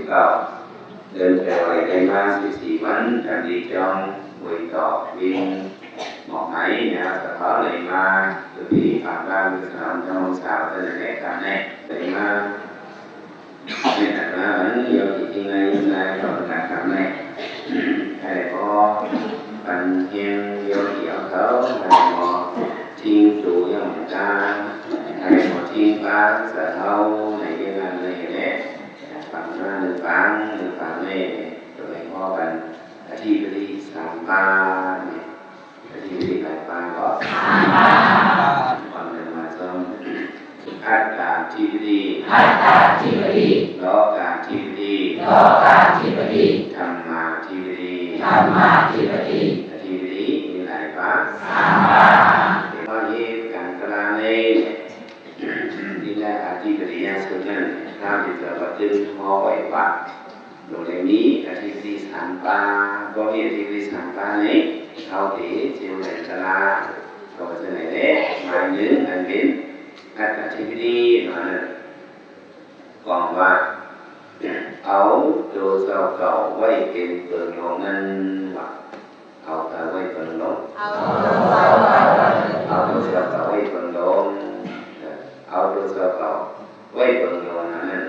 ເຈົ້າ ເດີນແຖວໄດ້ມາສິບສີ່ວັນ ດຳດີຈອງ ຫ້ວຍຕອກ ວິງ ໝອກໄໝ ຍາວສະເພາໄດ້ມາ ຄືພີຟັງລາວ ສາວທຳມະສາວ ເທົ່ານັ້ນແຫຼະ ກຳແນ ໄດ້ມາ ເປັນອັດຕະນາບັນ ໂຍມທີ່ຈິງໃນນາຍ ເຈົ້າການກຳແນ ໃຫ້ພໍປັນແຮງ ໂຍມທີ່ເອົາເຂົາ ໃຫ້ໝໍ ທິງຕູຍັງຕາ ໃຫ້ໝໍ ທິງປາ ສະເທົາ ໃນເວລານີ້ແຫຼະ ຟັງມາໜຶ່ງຟັງ ໜຶ່ງຟັງແນ່ ໂດຍເພາະກັນ ອະທິບໍດີສາມປ່ານີ້ ອະທິບໍດີຫຼາຍປ່າບໍ່? ຟັງກັນມາຊອມ ອັດຕາທິບໍດີ ອັດຕາທິບໍດີ ໂລກາທິບໍດີ ໂລກາທິບໍດີ ທຳມາທິບໍດີ ທຳມາທິບໍດີ ອະທິບໍດີມີຫຼາຍປ່າ ສາມປ່າ ເຮັດການກະລາໃນ ທີ່ແລກອະທິບໍດີຍາສຸດນັ້ນ ພະພຸດທະເຈົ້າກໍຕຶງຫໍໄວ້ວ່າ ບໍ່ໄດ້ມີອະທິບໍດີສາມປ່າ ບໍ່ມີອະທິບໍດີສາມປ່ານີ້ ເຮົາເດຊິບໍ່ໄດ້ກະລາ ກໍວ່າຈັ່ງໃດແຫຼະ ໝາຍໜຶ່ງ ອັນເປັນອັດຕາທິບໍດີນັ້ນ ກອງວ່າ ເອົາໂຕເຈົ້າເກົ່າໄວ້ເປັນເບື້ອງລົງນັ້ນວ່າ ເອົາໃຜໄວ້ເບິ່ງລົງ? ເອົາໂຕເຈົ້າເກົ່າໄວ້ເບິ່ງລົງ ເອົາໂຕເຈົ້າເກົ່າໄວ້ເບິ່ງລົງ ເອົາໂຕເຈົ້າເກົ່າໄວ້ເບິ່ງລົງ ອັນນັ້ນ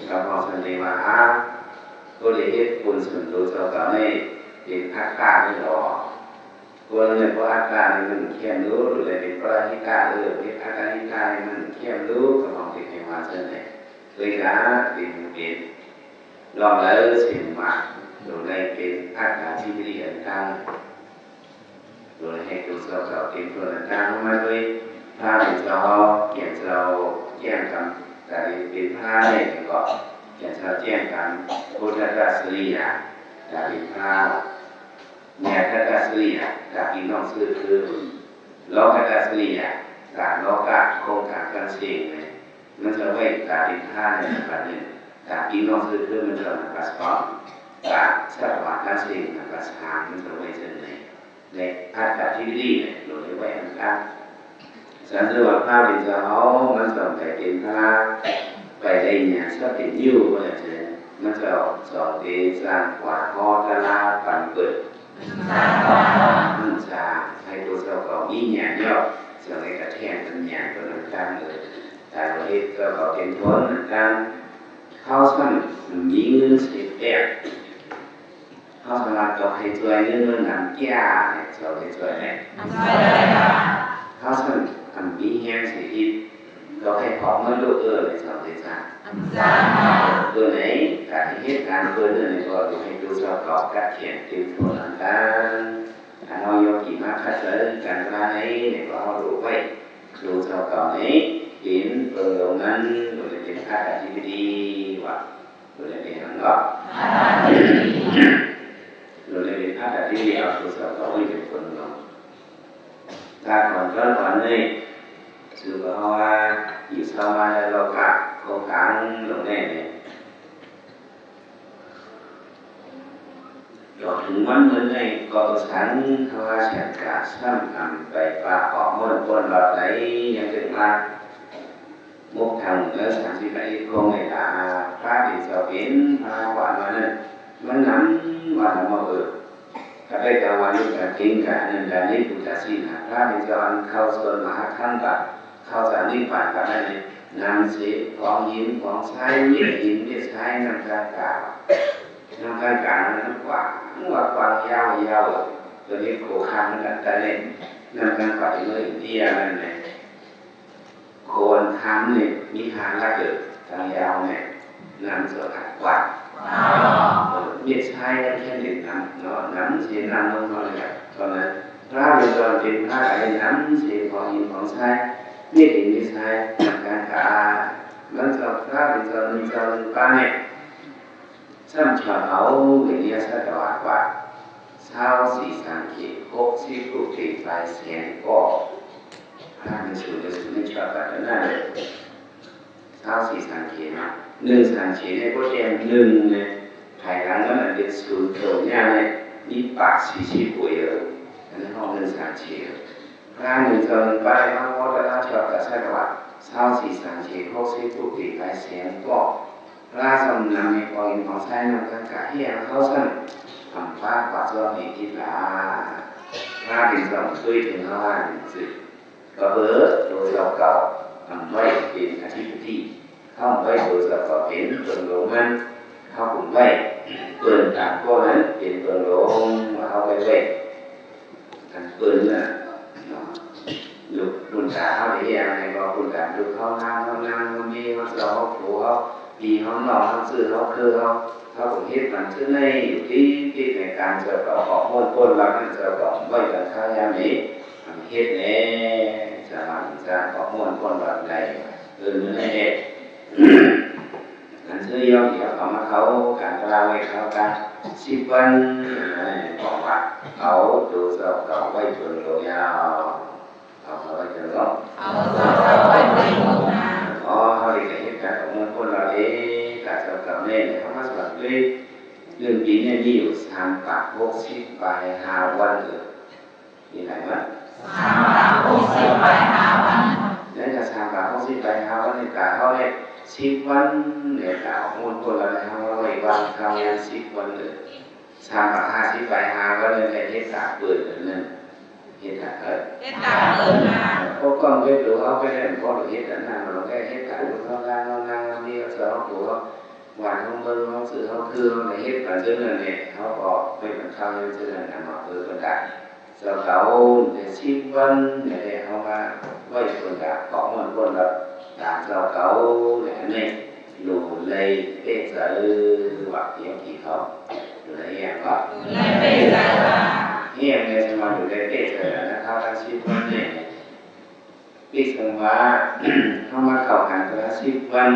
ກໍເວົ້າຊັ້ນເດວ່າ ອາ ຜູ້ໃດເຮັດບຸນສ່ວນໂຕເຈົ້າເກົ່າໃຫ້ເປັນອັດຕານີ້ດອກ ຄົນໃນບໍ່ອັດຕານີ້ມັນແຄມໂລດ ຫຼືເປັນປະລະຫິຕະ ເອີ ເຮັດອັດຕາຫິຕະໃຫ້ມັນແຄມໂລດ ກໍເວົ້າເປັນໃຫ້ວ່າຊັ້ນແຫຼະ ເລີຍກະເປັນ ເປັນ ລອງເລີເຊັ່ນວ່າ ໂຕໃດເປັນອັດຕາທິບໍດີອັນກາງ ໂດຍໃຫ້ຕົວເຈົ້າເຈົ້າເປັນຄົນອັນກາງມາໂດຍພະເປັນເຈົ້າ ແກ່ນເຈົ້າແຈ້ງກຳ ການເປັນພະແລ້ວກໍແກ່ນເຈົ້າແຈ້ງກຳ ພຸດທະກະສະລິຍະ ການເປັນພະ ຍາຄະກະສະລິຍະ ການເປັນນ້ອງຊື່ຄື ໂລກະກະສະລິຍະ ການໂລກະໂຄງການການເສັງ ມັນຈະໄວ້ການເປັນພະໃນນຳບັດໜຶ່ງ ການປີນ້ອງຊື່ຄືມັນຈະນຳບັດສອງ ການສັດວະການເສັງນຳບັດສາມ ມັນຈະໄວ້ເຊິ່ງໃນ ໃນອັດຕາທິບໍດີໂດຍໄວ້ອັນກາງ ສັນເສວ່າພະເປັນເຈົ້າເຮົາ ມັນຈະໄປເປັນພະ ໄປໄດ້ຍານຊະເປັນຢູ່ບໍ່ໄດ້ເຈີ ມັນຈະສອງເດສ້າງກວ່າຮອດຕະລາປັນເປີດ ມັນຈະໃຫ້ຕົວເຈົ້າກໍມີຍານຍອກ ສະໄໝກະແທນປັນຍາຕົວນັ້ນກາງເອີຍ ການເຮັດເຈົ້າກໍເປັນຜົນກາງ ເຮົາຊ້ຳມີເງິນສິບແປດ ເຮົາສາມາດກໍໃຫ້ຊ່ວຍເງິນເມືອນຳເກຍເຈົ້າໄດ້ຊ່ວຍໄດ້ ເຮົາຊ້ຳອັນມີແຮງສິເຮັດ ກໍໃຫ້ພອກເງິນລູກເອີຍເຈົ້າໄດ້ຈ້າງ ຕົວໃດການເຮັດງານເພິ່ນນັ້ນກໍໃຫ້ຕົວເຈົ້າກໍກະແຂນເຕັມໂພນກາງ ອັນເຮົາຢາກກິນມາຄັດເຊີກັນລາຍໃນນີ້ກໍເຮົາຮູ້ໄວ້ ໂຕເຈົ້າເກົ່ານີ້ເປັນເບິ່ງລົງນັ້ນ ໂດຍເປັນພະອະທິບໍດີວ່າ ໂດຍເປັນຫຍັງເນາະ ໂດຍເປັນພະອະທິບໍດີ ເອົາໂຕເຈົ້າເກົ່ານີ້ເປັນເບິ່ງລົງ ຖ້າຂອງເຈົ້າເຈົ້ານີ້ ຄືວ່າເຮົາວ່າຢູ່ເຊົາມາແລ້ວ ເຮົາກະຄົງກາງລົງແນ່ນີ້ ດອກເຖິງວັນເມີນໃນກໍບໍ່ສັນ ເພາະວ່າສັນກະຊ້ຳອຳໄປປາອອກມ່ວນປົນລອດໃນ ຍັງເຖິງມາມຸກທາງເນີສາມສິບອາທິດຄົງໃນລາ ພະເປັນເຈົ້າເປັນພະກວ່າມານັ້ນ ມັນນຳວ່ານຳມາເອີ ກະໄດ້ກາວັນນີ້ກະເກັ່ງກະອັນນັ້ນກະນິບພຸດທະສິນນະ ພະເປັນເຈົ້າອັນເຂົ້າຊົນມະຫາຄັງກະ ເຂົ້າສານນິບພານກັບນັ້ນເລີຍ ນຳເສຂອງຫີນຂອງຊາຍ ເມັດຫີນເມັດຊາຍ ນ້ຳກາງກາ ນ້ຳກາງການັ້ນກວ້າງ ວ່າກວ້າງຍາວ ຍາວ ຕົວນີ້ໂຂງຂ້າງມັນກັນແຕ່ເລັກ ນ້ຳກາງກາທີ່ເມືອງອິນເດຍນັ້ນແຫຼະ ໂຂງຂ້າງນີ້ມີຫ້າຫຼັກເດີ ກາງຍາວແມ່ນ ນ້ຳຈະກວ້າງ ເອີ ເມັດຊາຍມັນແຄ່ເປັນນ້ຳເນາະ ນ້ຳຊິນ້ຳລົງເຮົານີ້ແຫຼະ ເທົ່ານັ້ນ ພະເປັນເຈົ້າເປັນພະກະເຫັນນຳເສຂອງຫີນຂອງຊາຍ ເມັດຫີນເມັດຊາຍ ກາງກາ ມັນເຈົ້າພະເປັນເຈົ້າໜຶ່ງເຈົ້າໜຶ່ງປາງນີ້ ຊ້ຳຊອດເອົາວິລິຍະສັດຕະວາກວ່າ ຊາວສີ່ສັງເຂດ ຫົກສິບຜູ້ເປັນປາຍແສນກໍ ພະເປັນສູນເປັນສູນນີ້ຊອດກັນນັ້ນເລີຍ ຊາວສີ່ສັງເຂດເນາະ ໜຶ່ງສັງເຂດໃຫ້ບໍ່ແຕ່ໜຶ່ງນະ ພາຍຫຼັງມັນເປັນສູນໂຕຍາວນີ້ ມີປາກສີ່ສິບຜູ້ເອີ ອັນນັ້ນເຮົາໜຶ່ງສັງເຂດ ພະໜຶ່ງເຈົ້າໜຶ່ງປາຍເຮົາເວົ້າຕະຫຼາດຊອດກັນໃສ່ວ່າ ຊາວສີ່ສັງເຂດ ຫົກສິບຜູ້ເປັນປາຍແສນກໍ ພະສຳນັກໃນກອງອິນກອງໄຊນັ້ນ ກະແຫ່ເຮົາຊັ້ນ ອຳພາກວາດຊ່ອງໃຫ້ຜິດລາ ພະເປັນຊ່ອງຊ່ວຍເຖິງເຮົາຫັ້ນຊື່ ກະເບີໂຕເຈົ້າເກົ່າ ອຳໄວ້ເປັນອະທິບໍດີ ເຮົາໄວ້ໂຕເຈົ້າເກົ່າເປັນເບິ່ງຫຼວງມັນ ເຮົາກຸມໄວ້ເບິ່ງຕາມກໍນັ້ນເປັນເບິ່ງຫຼວງ ວ່າເຮົາໄວ້ໄວ້ ອັນເພິ່ນນະເນາະ ລູກບຸນຕາເຮົາໄດ້ເຮັດຫຍັງໃຫ້ບໍ່ ບຸນຕາລູກເຮົາ ນາງເຮົາ ນາງເຮົາ ເມເຮົາ ເຈົ້າເຮົາ ຜົວເຮົາ ພີ່ເຮົາ ນ້ອງເຮົາ ຊື່ເຮົາ ຄືເຮົາ ເຮົາກໍເຮັດມັນຊື່ໃນຢູ່ຕິດໃນການເຈົ້າກໍອອກມ່ວນພົ້ນລັດນັ້ນ ເຈົ້າກໍໄວ້ກັນຄາຍາມນີ້ ເຮັດແດ່ ສາມາດຈະອອກມ່ວນພົ້ນລັດໄດ້ ເອີ້ນມື້ໃດແດ່. ອັນເທື່ອດຽວເຮົາເຂົ້າມາເຂົ້າການຕະລາງເວກເຮົາກະສິບວັນ ບອກວ່າເອົາໂຕເຈົ້າເກົ່າໄວ້ເບິ່ງໂລຍາວ ເອົາເຂົາໄວ້ເບິ່ງໂລ ເອົາໂຕເຈົ້າເກົ່າໄວ້ເບິ່ງໂລຍາວ ອໍ ເຮົາໄດ້ກະເຮັດການອອກມ່ວນພົ້ນລະເດ ການເຈົ້າເກົ່າແມ່ນເຮົາມາສອນເລີຍ ໜຶ່ງປີນີ້ມີຢູ່ສາມປາກຫົກສິບປາຍຫ້າວັນເອີ ມີຫຼາຍວັນ ສາມປາກຫົກສິບປາຍຫ້າວັນ ແລ້ວກະສາມປາກຫົກສິບປາຍຫ້າວັນນີ້ກະເຮົາໄດ້ສິບວັນ ແລ້ວກະອອກມ່ວນພົ້ນລະເຮົາໄດ້ວັນເຮົາຍັງສິບວັນເອີ ສາມປາກຫ້າສິບປາຍຫ້າວັນນີ້ໄດ້ເຮັດການເປີດອັນນັ້ນ ເຮັດການເອີ ເຮັດການເປີດງານ ພໍກ້ອງໄປໂຕເຮົາໄປແລ້ວ ພໍເຮັດອັນນັ້ນ ເຮົາໄດ້ເຮັດການເຮົານາງເຮົານາງເຮົາເມເຮົາເຈົ້າເຮົາຜົວ ບ້ານເຮົາເມືອງເຮົາຊື່ເຮົາຄືເຮົາໄດ້ເຮັດກັນເທື່ອນັ້ນແຫຼະ ເຮົາກໍໄປບັນເທົາເລື່ອງເທື່ອນັ້ນນຳມາເອີບັນດາ ເຈົ້າເກົ່າໄດ້ສິບວັນ ແລ້ວເຮົາມາໄວ້ເພິ່ນກະອອກມ່ວນພົ້ນລະຕາມເຈົ້າເກົ່າ ແລ້ວອັນນີ້ໂລໄລເປໃຈວ່າ ຍາງທີ່ເຂົາໂລໄລຫຍັງກໍໂລໄລເປໃຈວ່າ ອີຫຍັງແດ່ ສະມາໂລໄລເປໃຈລະນະ ເຮົາທັງສິບວັນນີ້ ປິດເຊິ່ງວ່າ ເຮົາມາເຂົ້າກັນຄົນລະສິບວັນ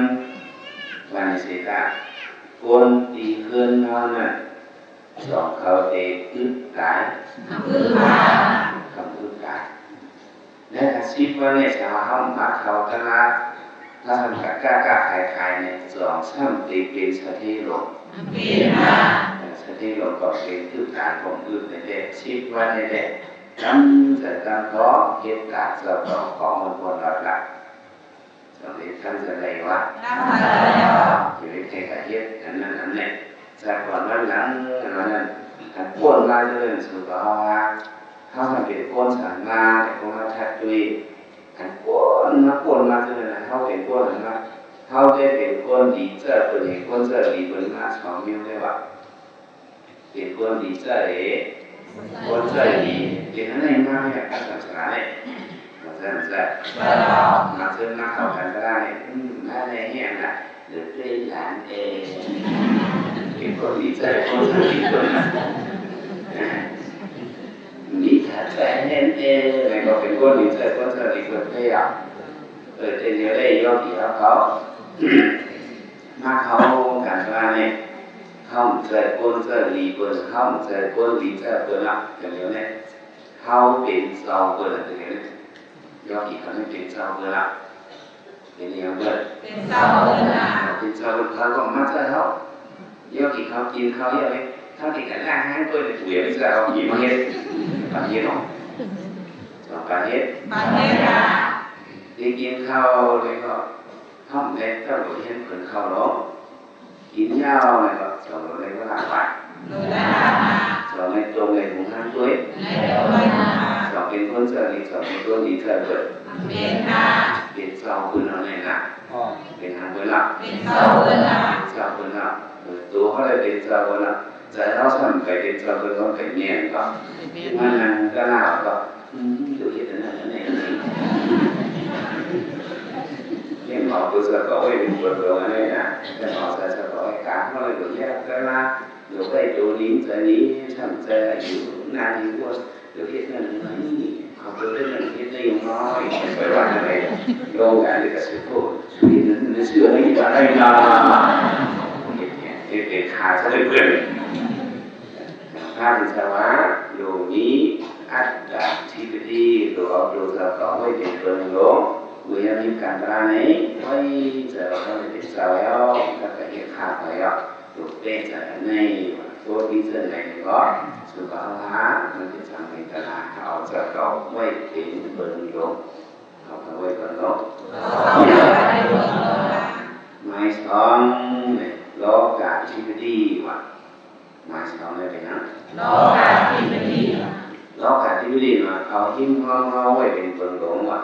ວັນນີ້ຊິກະ ຄົນທີ່ເຮືອນເຮົານັ້ນ ສອງເຂົາເຕະອຶດຕາຍ ຄຳອຶດຕາຍ ຄຳອຶດຕາຍ ແລະ ກະສິບວັນນີ້ ສາມາດເຮົາມາເຂົ້າຕະຫຼາດ ລະສຳກັດຄ້າຂາຍຂາຍໃນສອງສາມປີເປັນສະເທລົມ ເປັນນະ ເອີ ສະເທລົມກໍເປັນອຶດຕາຍ ກໍອຶດນີ້ແຫຼະ ສິບວັນນີ້ແຫຼະ ຕັ້ງໃຈຕັ້ງທ້ອງເຮັດຕາມເຈົ້າຂອງຂອງມັນຄວນລະລະ ສຳເລັດທັນຈະໄດ້ວ່າ ຢູ່ໃນແຂກກະເຮັດອັນນັ້ນອັນນີ້ ສາກ່ອນວັນຫຼັງອັນນັ້ນ ອັນປົນມາຈະເລີນສຸຂະພາວະ ເຮົາທັງເປັນຄົນສັງມາ ແຕ່ຄົນມາທັດຕຸຍ ອັນປົນມາປົນມາຈະເລີນ ເຮົາເປັນຄົນອັນມາ ເຮົາໄດ້ເປັນຄົນດີເຈີເພິ່ນ ເປັນຄົນເຈີດີເພິ່ນມາສອງແນວໄດ້ວ່າ ເປັນຄົນດີເຈີ ຄົນເຈີດີ ເປັນອັນໃດມາແບບພາສາສາຍ ວ່າຊັ້ນຊະ ມາເຊີນມາເຂົ້າກັນກໍໄດ້ ອືມ ມາແດ່ແຮງລະ ເດີເປັນຫຼານເອ ເປັນຄົນດີເຈີ ຄົນເຈີດີເພິ່ນ ມີຖານແຟນແຮງເອ ແລ້ວກໍເປັນຄົນດີເຈີ ຄົນເຈີດີເພິ່ນແລ້ວ ເອີ ເປັນແນວໃດຍອມທີ່ເຮົາເຂົ້າ ມາເຂົ້າກັນວ່ານີ້ ເຮົາເຈີຄົນເຈີດີເພິ່ນ ເຮົາເຈີຄົນດີເຈີເພິ່ນລະ ຈັ່ງດຽວນີ້ ເຮົາເປັນເຈົ້າເພິ່ນລະ ຈັ່ງດຽວນີ້ ຍອມທີ່ເຮົາເປັນເຈົ້າເພິ່ນລະ ເປັນຫຍັງເພິ່ນ ເປັນເຈົ້າເພິ່ນລະ ເປັນເຈົ້າເພິ່ນ ເຂົາກໍມາເຈີເຮົາ ຍອມທີ່ເຮົາກິນເຂົ້າ ຍອມທີ່ເຮົາກິນກະລ້າງຫ້າງເພິ່ນ ເວລາເຈົ້າເຮົາກິນມາເຮັດ ປາເຮັດເນາະ ປາເຮັດ ປາເຮັດລະ ໄດ້ກິນເຂົ້າແລ້ວກໍ ເຮົາແມ່ນເຈົ້າໂລດແຮງເພິ່ນເຂົ້າເນາະ ກິນຍາວແລ້ວກໍສອງໂລດແລ້ວກໍລາບບາດ ໂລດແລ້ວລາບບາດ ສອງແມ່ນຈົ່ງແມ່ນຫົງຫາງຕົວເອງ ສອງເປັນຄົນເຊື່ອດີ ສອງເປັນຄົນດີເທື່ອເບີດ ເປັນເຈົ້າເພິ່ນເອົາແນ່ນະ ເປັນຫຍັງເພິ່ນລະ ເປັນເຈົ້າເພິ່ນລະ ເປັນເຈົ້າເພິ່ນລະ ໂຕເຮົາໄດ້ເປັນເຈົ້າເພິ່ນລະ ໃຈເຮົາຊ້ຳໄປເປັນເຈົ້າເພິ່ນ ເຮົາໄປແມ່ນບໍ່ ມານັ່ງຕະຫຼາດກໍ ອືມ ຢູ່ເຮັດອັນນັ້ນອັນນີ້ ຮຽນເອົາໂຕສະເກົາໄວ້ເປັນຕົວໂຕອັນນີ້ນະ ຮຽນເອົາໃສ່ສະເກົາໄວ້ກາງເຮົາເລີຍ ຢູ່ເຮັດແຕ່ລະ ຢູ່ໄດ້ໂຕດີໃຈດີ ຊ້ຳໃຈອາຍຸນານຢູ່ ຢູ່ເຮັດນັ້ນອັນນີ້ ເຂົາເຮັດນັ້ນເຮັດນີ້ນ້ອຍ ໄປວ່າຈັ່ງໃດ ໂລກອັນນີ້ກໍຊິໂພດ ເຮັດນັ້ນເຊື່ອໃນອີກອັນໃດນາ ເຮັດເປັນຂາດຊະເລີຍເພິ່ນ ພະເຈົ້າວ່າ ໂລກນີ້ອັດຕາທິປະຕິ ໂລກເອົາໂຕເຈົ້າເກົ່າໄວ້ເປັນເບິ່ງໂລກ ເມື່ອຍາມມີການຕະລາໃນ ໄວ້ໃຈວ່າເຮົາໄດ້ເປັນເຈົ້າແລ້ວ ແລ້ວກໍເຮັດຂ້າໄປແລ້ວ ໂລກເປັນໃຈອັນໃດ ໂຕດີເຊັ່ນໃດກໍ ສຸຂະພາວະ ມັນເປັນສັງເວທະນາ ເຮົາເອົາເຈົ້າເກົ່າໄວ້ເປັນເບິ່ງໂລກ ເຮົາກໍໄວ້ເບິ່ງໂລກ ໝາຍສອງ ໃນ ໂລກາທິບໍດີວ່າ ໝາຍສອງເລີຍເປັນຫຍັງ? ໂລກາທິບໍດີ ໂລກາທິບໍດີວ່າ ເອົາຫິມຫ້ອມເຮົາໄວ້ເປັນເບື້ອງລົງວ່າ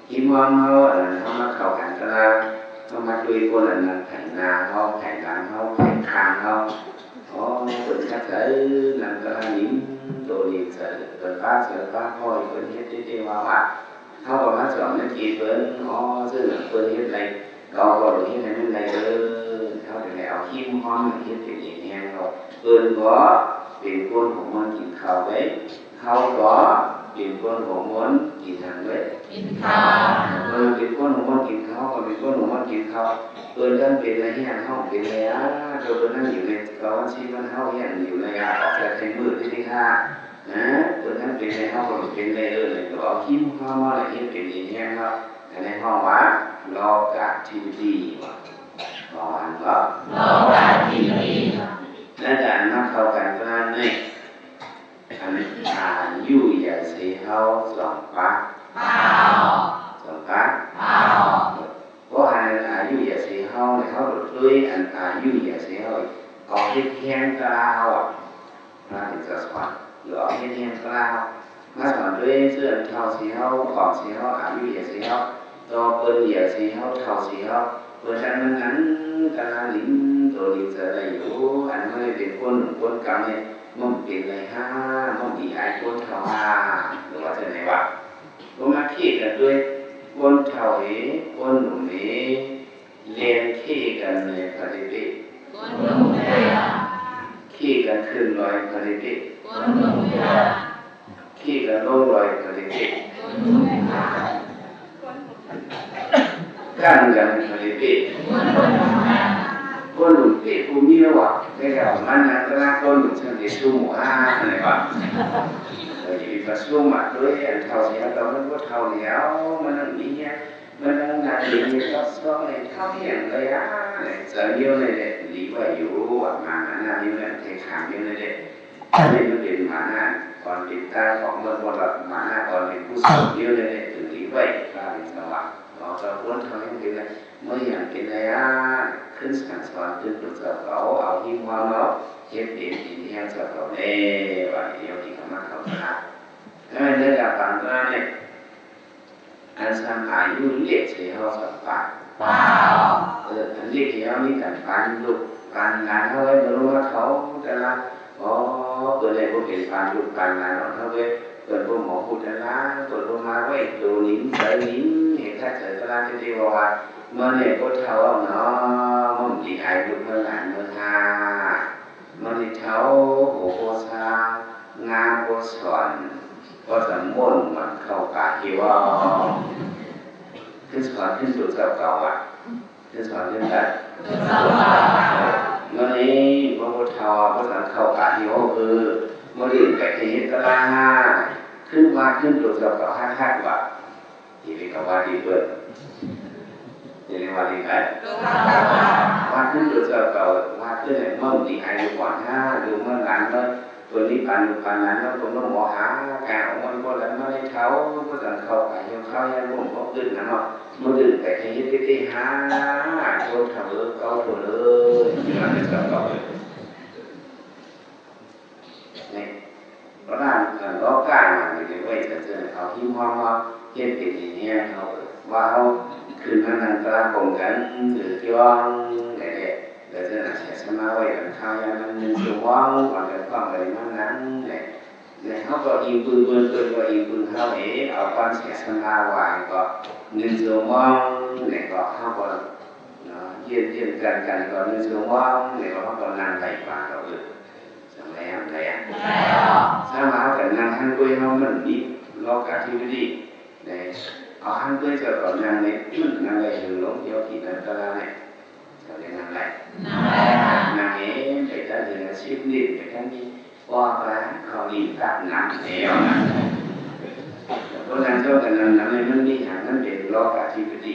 ທີ່ມອງເຮົາ ອັນນັ້ນ ເຮົາມາເຂົ້າກັນຕະລາ ເຮົາມາດ້ວຍຄົນ ອັນນັ້ນ ໃຜໜ້າເຮົາ ໃຜຫຼັງເຮົາ ໃຜຂ້າງເຮົາ ໂອ້ ເພິ່ນຄັກໃຈ ນັ່ງຕະລານິງໂຕນິງໃຈ ເພິ່ນປາເສືອປາຄອຍ ເພິ່ນເຮັດເດໆວ່າໆ ເຮົາກໍມາສອນໃນທີ່ເພິ່ນ ອໍ ເຊິ່ງເພິ່ນເຮັດໄດ້ ເຮົາກໍເຮັດໃຫ້ມັນໄດ້ເດີ ເຮົາກໍໄດ້ເອົາຫິມຫ້ອມເຮັດເປັນເອງແຮງເຮົາ ເພິ່ນກໍເປັນຄົນຫົວມ່ວນກິນເຂົ້າເດ້ ເຮົາກໍເປັນຄົນຫົວມ່ວນກິນຫຍັງເວີຍ? ກິນເຂົ້າ. ເອີ ເປັນຄົນຫົວມ່ວນກິນເຂົ້າ ເຮົາກໍເປັນຄົນຫົວມ່ວນກິນເຂົ້າ. ເພິ່ນທັງເປັນໄລແຮງ ເຮົາເປັນໄລອາ ເພິ່ນນັ້ນຢູ່ໃນເກົ້າວັນສິບວັນ ເຮົາຍັງຢູ່ໄລອາ ອອກຈາກໃນມື້ທີຫ້າ ນະ ເພິ່ນທັງເປັນໄລ ເຮົາກໍເປັນໄລ ເອີ ກໍເອົາຫິມເຮົາມາລະເຮັດເປັນເອງແຮງເນາະ ອັນນີ້ເຮົາວ່າໂລກາທິບໍດີ ເວົ້າວ່າເນາະ ໂລກາທິບໍດີ ໃນການມາເຂົ້າກັນປະມານນີ້ ອັນອາຍຸຢາເສເຮົາສອງປາ ສອງປາ ເພາະອັນອາຍຸຢາເສເຮົານີ້ ເຮົາໂດດໂດຍອັນອາຍຸຢາເສເຮົາ ເອົາເຮັດແຮງຕະລາເຮົາ ພະເຈົ້າສອນ ຫຼືເອົາເຮັດແຮງຕະລາເຮົາ ມາສອນໂດຍເຊື່ອເຖົ້າເສເຮົາ ຂອງເສເຮົາ ອາຍຸຢາເສເຮົາ ຕໍ່ເພິ່ນຢາເສເຮົາ ເຖົ້າເສເຮົາ ເພິ່ນຈັ່ງນັ້ນນັ້ນ ກະລາລິນໂຕລິນຈະໄດ້ຢູ່ ອັນນັ້ນເປັນຄົນຄົນກຳນີ້ ມັນເປັນໄລຫາ ມັນດີອາຍຄົນເຖົ້າຫາ ຫຼືວ່າຈັ່ງໃດວະ ບໍ່ມາຄີກັນດ້ວຍ ຄົນເຖົ້າເອ ຄົນໜຸ່ມເອ ແລ່ນເຄກັນໃນປະເດເປ ຄົນໜຸ່ມເອ ເຄກັນຂຶ້ນດອຍປະເດເປ ຄົນໜຸ່ມເອ ເຄກັນລົງດອຍປະເດເປ ຄົນໜຸ່ມເອ ກັນກັນປະເດເປ ຄົນໜຸ່ມເປຜູ້ມີແລ້ວວ່າ ໄດ້ເອົາມານັ່ງຕະລາຄົນໜຸ່ມຊັ້ນເດຊຸມຫາ ຫັ້ນແຫຼະວ່າ ເອີ ຢູ່ປະຊຸມມາໂດຍອັນເຖົ້າເສຍດອກ ມັນບໍ່ເຖົ້າແລ້ວ ມັນຍັງມີ ມັນຍັງນັ່ງຢູ່ນີ້ຊອກໆ ໃຫ້ເຂົາຮຽນໄດ້ອາ ໃນໃຈຢູ່ໃນແຫຼະ ດີໄວ້ຢູ່ ມານານານີ້ແຫຼະ ເທຄາມຢູ່ໃນແຫຼະ ອັນນີ້ມັນເປັນມານາ ກ່ອນເປັນຕາຂອງມັນບໍ່ລອດ ມານາກ່ອນເປັນກຸສົນຢູ່ໃນແຫຼະ ຈຶ່ງດີໄວ້ ພາເປັນສະຫວ່າງ ເນາະ ເຈົ້າຄວນເຮົາຍັງເປັນໄດ້ ເມື່ອຍັງເປັນໄດ້ອາ ຂຶ້ນສັ່ງສອນ ຂຶ້ນຕົວເຈົ້າເກົ່າ ເອົາຫິມຮອມເອົາ ເຮັດເປັນເປັນແຮງເຈົ້າເກົ່າແດ່ ວ່າດຽວນີ້ກໍມາເຂົ້າຕາ ເອີ ໃນການຟັງຕານີ້ ອັນຊ່າງອາຍຸເລກໃສ່ເຮົາສຳປາ ເອີ ອັນເລກໃຫ້ເຮົາມີການປານລູກປານຫຼານເຮົາໄວ້ ເມື່ອລົງມາເຂົາແຕ່ລະ ອໍ ເພິ່ນໄດ້ບໍ່ເປັນປານລູກປານຫຼານອອກເຮົາເວີຍ ເພິ່ນບໍ່ໝໍຮູ້ແຕ່ລະ ເພິ່ນບໍ່ມາໄວ້ໂຕນິງໃຈນິງ ເຮັດຄັດໃຈຕະລະ ທີ່ວ່າວ່າ ເມື່ອນີ້ບໍ່ເຖົ້າເນາະ ມັນຊິອາຍລູກເມືອຫຼານເມືອຫາ ມັນຊິເຖົ້າ ໂຫບໍ່ຊ່າງ ງາມບໍ່ສອນ ບໍ່ສຳມົນ ມັນເຂົ້າກາຫິວ ຄືສອນຄືຕົວເຈົ້າເກົ່າອະ ຄືສອນຄືກັນ ເມື່ອນີ້ບໍ່ຜູ້ເຖົ້າ ບໍ່ສຳເຂົ້າກາຫິວ ເອີ ມື້ອື່ນໄປເຮັດຕະລາ ຄືວ່າຄືຕົວເຈົ້າເກົ່າ ຮັກໆວ່າ ທີ່ເປັນກະວ່າດີເບິ່ງ ທີ່ເລີຍວ່າດີໄປ ວ່າຄືຕົວເຈົ້າເກົ່າ ວ່າຄືແຫຼະ ເມືອນີ້ອາຍຸກ່ອນຫາ ຢູ່ເມືອງຫຼານເມືອ ຕົວນີ້ປານລູກປານຫຼານເນາະ ຕົວນ້ອງໝໍຫາ ກາອອກມາບໍ່ລະມາໄດ້ເຖົ້າ ບໍ່ສັງເຂົ້າກາຫິວ ເຂົ້າຍັງບໍ່ບໍ່ຂຶ້ນນະເນາະ ມື້ອື່ນໄປເຮັດເຕະຫາ ໂທດເຖົ້າເອີຍ ເກົ່າໂທດເອີຍ ວ່າແມ່ນເຈົ້າເກົ່າເອີຍ ນີ້ ປະທານ ເອີ ລອການນີ້ໄວ້ ຈະເຊີນເອົາທີ່ຮອງເຮົາເຮັດເປັນແຮງເຮົາ ວ່າເຮົາຂຶ້ນມານັ່ງຕາລາງກົງກັນ ຖືກຕ້ອງແທ້ໆ ແລ້ວຈະນັ່ງສະມາໄວ້ກັນຄາວຍາວໜຶ່ງຊົ່ວໂມງ ກ່ອນຈະພ້ອມກັນມານັ່ງແຫຼະ ແລ້ວເຮົາກໍອີງປຶງເພິ່ນ ເພິ່ນກໍອີງປຶງເຮົາເອ ເອົາກ່ອນສະມາໄວ້ກໍໜຶ່ງຊົ່ວໂມງ ແລ້ວກໍເຮົາກໍ ເນາະ ຢ້ຽມໆກັນກັນກໍໜຶ່ງຊົ່ວໂມງ ແລ້ວກໍເຮົາກໍນັ່ງໄດ້ປານເຮົາເອີ ຈັ່ງແລ້ວແຫຼະ ຖ້າວ່າເຮົາກໍນັ່ງຫັ້ນດ້ວຍເຮົາ ມັນມີລອກອະທິບໍດີ ໄດ້ ເອົາຫັ້ນດ້ວຍເຈົ້າກໍນັ່ງໃນ ນັ່ງໄດ້ເຖິງລົງດຽວທີ່ນັ່ງຕະລາງແຫຼະ ເຈົ້າໄດ້ນັ່ງໄດ້ ນັ່ງໄດ້ ນັ່ງເອງ ໄປທາງເທິງສິບນິ້ວ ໄປທາງນີ້ ບໍ່ວ່າເຂົານີ້ຕັດໜັງແລ້ວນະ ບໍ່ນັ່ງເຈົ້າກໍນັ່ງນຳ ມັນມີຫຍັງ ມັນເປັນລອກອະທິບໍດີ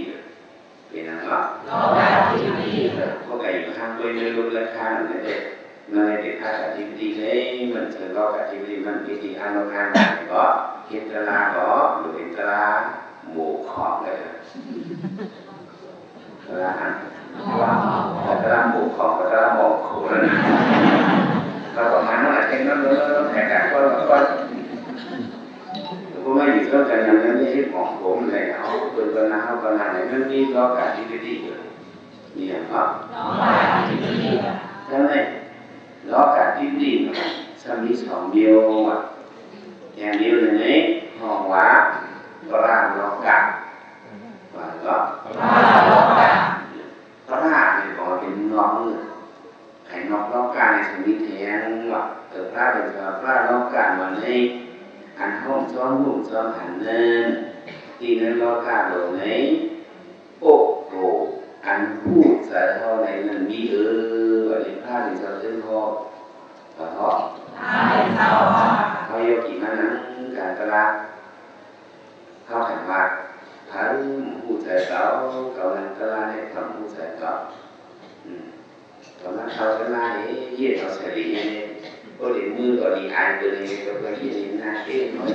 ເປັນຫຍັງເນາະ ລອກອະທິບໍດີ ພວກໄກຢູ່ທາງດ້ວຍເລື່ອງລົດລາຄານັ້ນເດ້ ມັນໄດ້ເປັນພາກອະທິບໍດີເດ້ ມັນເປັນລອກອະທິບໍດີ ມັນເປັນທີ່ອານຸພາກເບາະ ເຮັດຕະລາເບາະ ຫຼືເປັນຕະລາໝູ່ຂອງເດີ ຕະລາ ກະຕະລາໝູ່ຂອງກະຕະລາໝໍໂຂນັ້ນນະ ກໍປະມານນັ້ນແຫຼະ ເຮັດນັ້ນແຫຼະ ແຕ່ການກໍ ກໍ ບໍ່ມາຢູ່ສ່ວນກັນ ຍັງມີເຮັດໝໍໂຂແລ້ວ ເພິ່ນກໍນັ່ງ ເຮົາກໍນັ່ງ ໃຫ້ມັນມີລອກາທິບະດີ ມີຫຍັງເນາະ ລອກາທິບະດີ ຈັ່ງໃດ ລອກາທິບະດີ ມັນມີສອງແນວ ແນວໜຶ່ງນີ້ ເຮົາວ່າ ປະລາໂລກະ ວ່າເນາະ ປະລາໂລກະ ປະລານີ້ກໍເປັນນອກເໜືອ ໃຫ້ນອກໂລກາໃນສະມິດແຮງວ່າ ເອີ ພະເປັນສະພາບໂລກາມາໃນອັນຫ້ອມຊ້ອມຮູບຊ້ອມຫັນນັ້ນ ທີ່ໃນໂລກາໂລກໃນໂອໂກ ອັນຮູ້ໃຈເຮົາໃນນັ້ນມີເອີ ອັນນີ້ພະເປັນສະເປັນເຮົາ ເຮົາ ເຮົາຢູ່ທີ່ນັ້ນນະ ການຕະລາດ ເຮົາຄັນວ່າ ໃຜຮູ້ໃຈເຂົາ ເຂົານັ້ນຕະລາດໃຫ້ຄວາມຮູ້ໃຈເຂົາ ອືມ ຕອນນັ້ນເຂົາຈະມາເຮັດເອົາສະຫຼີເດ້ ບໍ່ໄດ້ມືກໍດີອາຍເພິ່ນເດ້ ກໍເພິ່ນເຮັດໜ້າເຕັ້ງເນາະ